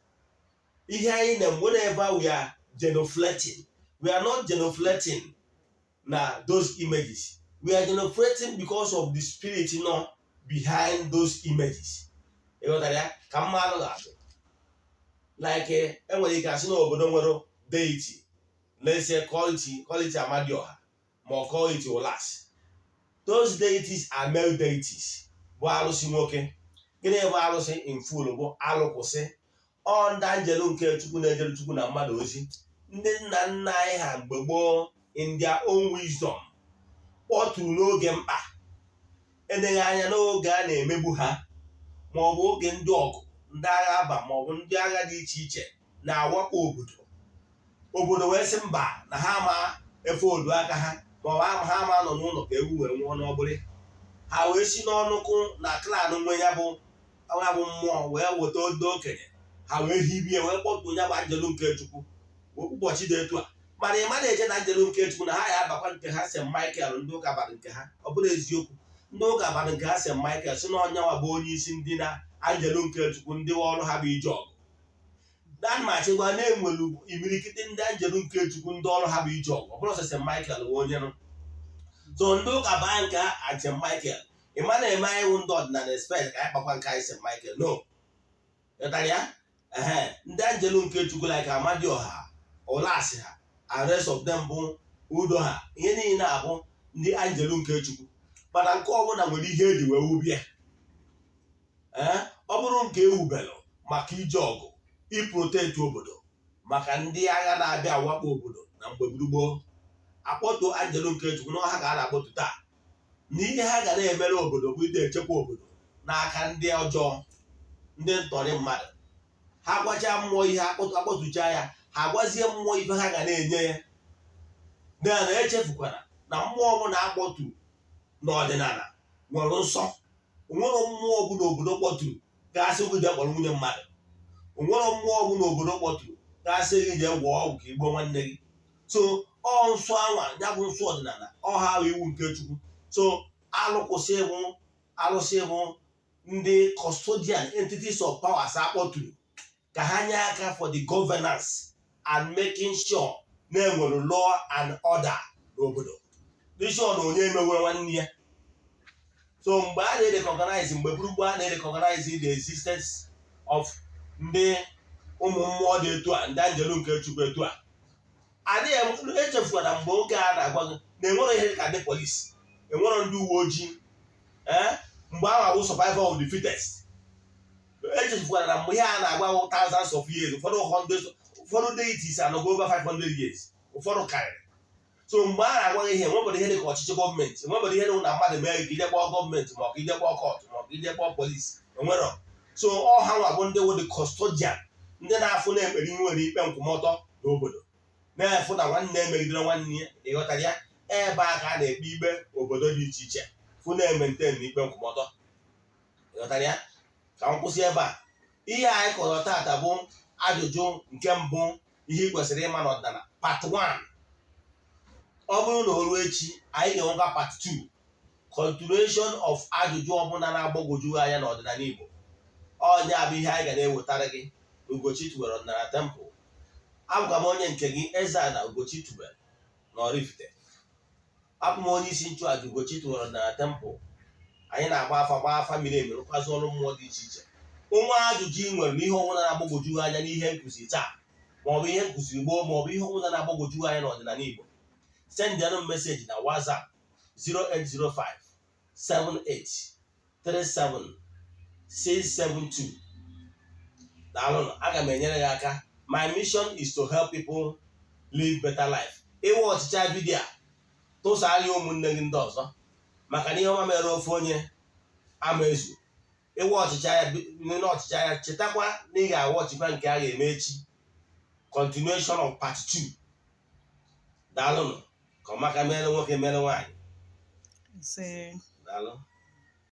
ihe anyị na whenever we are genuflecting, we are not genuflecting na those images, we are genuflecting because of the spirit nọ behind those images. Ịghọtara ya? Ka mmadụ ga-atụ like enwere ike asị na obodo nwere deity, let's say call it Amadioha ma ọ call it Olas. Those deities are male deities, bụ arụsị nwoke. Gịnị bụ arụsị in full? Bụ alụkwụsị ọ ndị anjelu nke Chukwu na-ejere Chukwu na mmadụ ozi. Ndị nna nna anyị ha mgbe gboo, in their own wisdom, kpọtụrụ n'oge mkpa, edeghị anya n'oge a na-emegbu ha, ma ọ bụ oge ndị ọgụ, ndị agha aba, ma ọ bụ ndị agha dị iche iche na-awakpo obodo, obodo wee sị mba, na ha ma efe odu aka ha, ma ọ bụ ha ma nọ n'ụlọ ka ewu wee nwụọ n'ọgbụrị. Ha wee si n'ọnụkụ na clan nwe ya bụ mmụọ wee weta ndị okenye ha wee hibie wee kpọtuo ya bụ anjelu nke Chukwu ụbọchị dị etu a. Mana ị ma na-eche na anjelu nke Chukwu na ha ya abakwa nke ha St. Michael. Ndị ụka bara nke ha, ọ bụrụ eziokwu, ndị ụka bara nke ha St. Michael, si na ọnyanwa bụ onye isi ndị na anjelu nke Chukwu, ndị ọrụ ha bụ ije ọgụ. Dan machịkwa na-enwere imirikiti ndị anjelu nke Chukwu, ndị ọrụ ha bụ ije ọgụ. Ọ bụrụ sọ St. Michael bụ onye nụ. So ndị ụka baa nke ha at St. Michael. Ị ma na-eme anyị wụ ndị ọdịnala expect ka anyị kpakwa nke anyị St. Michael? No. Ịghọtara ya? Ehe, ndị anjelu nke Chukwu like Amadioha, Ụlasị ha and rest of them bụ udo ha. Ihe niile abụ ndị anjelu nke Chukwu, mana nke ọbụla nwere ihe eji wee wubie. Ee, ọ bụrụ nke ewubelụ maka ije ọgụ, iprotect obodo maka ndị agha na-abịa awakpo obodo na mgbe gburugburu, akpọtuo anjelu nke Chukwu na ọha ka a na-akpọtu taa, na ihe ha ga na-emere obodo bụ ide echekwa obodo n'aka ndị ọjọọ, ndị ntọrị mmadụ. Ha gwacha mmụọ ihe akpọtucha ya, ha gwazie mmụọ ife ha ga na-enye ya. Na echefukwara na mmụọ ọbụla akpọtu n'ọdịnala nwere nsọ. Onwere mmụọ ọbụla obodo kpọturu ga-asị gị jee kpọrọ nwunye mmadụ. Onwere mmụọ ọbụla obodo kpọturu ga-asị gị jee gwọọ ọgwụ ka igbuo nwanne gị. So ọ nsọ anwa ya bụ nsọ ọdịnala, ọha bụ iwu nke Chukwu. So alụkwụsị bụ alụsị bụ ndị custodian entities of powers akpọturu ka ha nye aka for the governance and making sure na enwere law and order n'obodo, dị sure na onye emewere nwanne ya. So mgbe a na-recognize, mgbe gburugburu a na-recognize the existence of ndị ụmụ mmụọ dị etu a, ndị anjelu nke Chukwu etu a, adịghị echefukwara mgbe oge a na-agwa gị na enwere ihe ka ndị polisi, enwere ndị uwe ojii. Ee, mgbe ahụ abụ survival of the fittest. Echefukwara na mgbe ihe a na-agwa bụ thousands of years, ụfọdụ hundreds, ụfọdụ deities anọgo over 500 years, ụfọdụ karịrị. So mgbe a na-agwa gị ihe, enwebere ihe dị ka ọchịchị gọọmenti, enwebere ihe dị na mmadụ mee ka ije kpọọ gọọmenti, ma ọ ka ije kpọọ court, ma ọ ka ije kpọọ polisi, enwerọ. So ọ ha nwa bụ ndị wụ the custodian, ndị na-afụ na-ekpere nwere ikpe nkwụmọtọ n'obodo, na-efụ na nwanne emegidere nwanne ya. Ịghọtara ya? Ebe a ka a na-ekpe ikpe obodo dị iche iche, fụ na-emaintain na ikpe nkwụmọtọ. Ịghọtara ya? Ka m kwụsị ebe a. Ihe anyị kọrọ taata bụ ajụjụ nke mbụ, ihe ị kwesịrị ịma n'ọdịnala, part 1. Ọ bụrụ na o ruo echi, anyị ga-enwekwa part 2, continuation of ajụjụ ọbụla na-agbagwoju anya n'ọdịnala Igbo. Ọnya bụ ihe anyị ga na-ewetara gị Ugochi Tubelu Ọdịnala Temple. Abụkwa m onye nke gị, Eze-Ana Ugochi Tubelu na Oraifite. Abụ m onye isi nchụaja Ugochi Tubelu Ọdịnala Temple. Anyị na-agba afa, gbaa afa miri emi, rụkwazị ọrụ mmụọ dị iche iche. Nwa ajụjụ ị nwere n'ihe ọbụla na-agbagwoju anya n'ihe nkụzi taa, maọbụ ihe nkụziri gboo, maọbụ ihe ọbụla na-agbagwoju anya n'ọdịnala Igbo, sendịanụ m message na WhatsApp 0805 78 37 672. Daalụnụ, aga m enyere gị aka. My mission is to help people live better life. Ịwe ọchịcha video a, tụsara ya ụmụnne gị ndị ọzọ, maka na ihe ọma mere ofe onye ama ezu. Ịwe ọchịcha ya nene ọchịcha ya, chetakwa na ị ga-awa ọchịkwa nke a ga-eme echi, continuation of part 2. Daalụnụ, ka ọmaka mere nwoke, mere nwaanyị. Ise. Daalụ.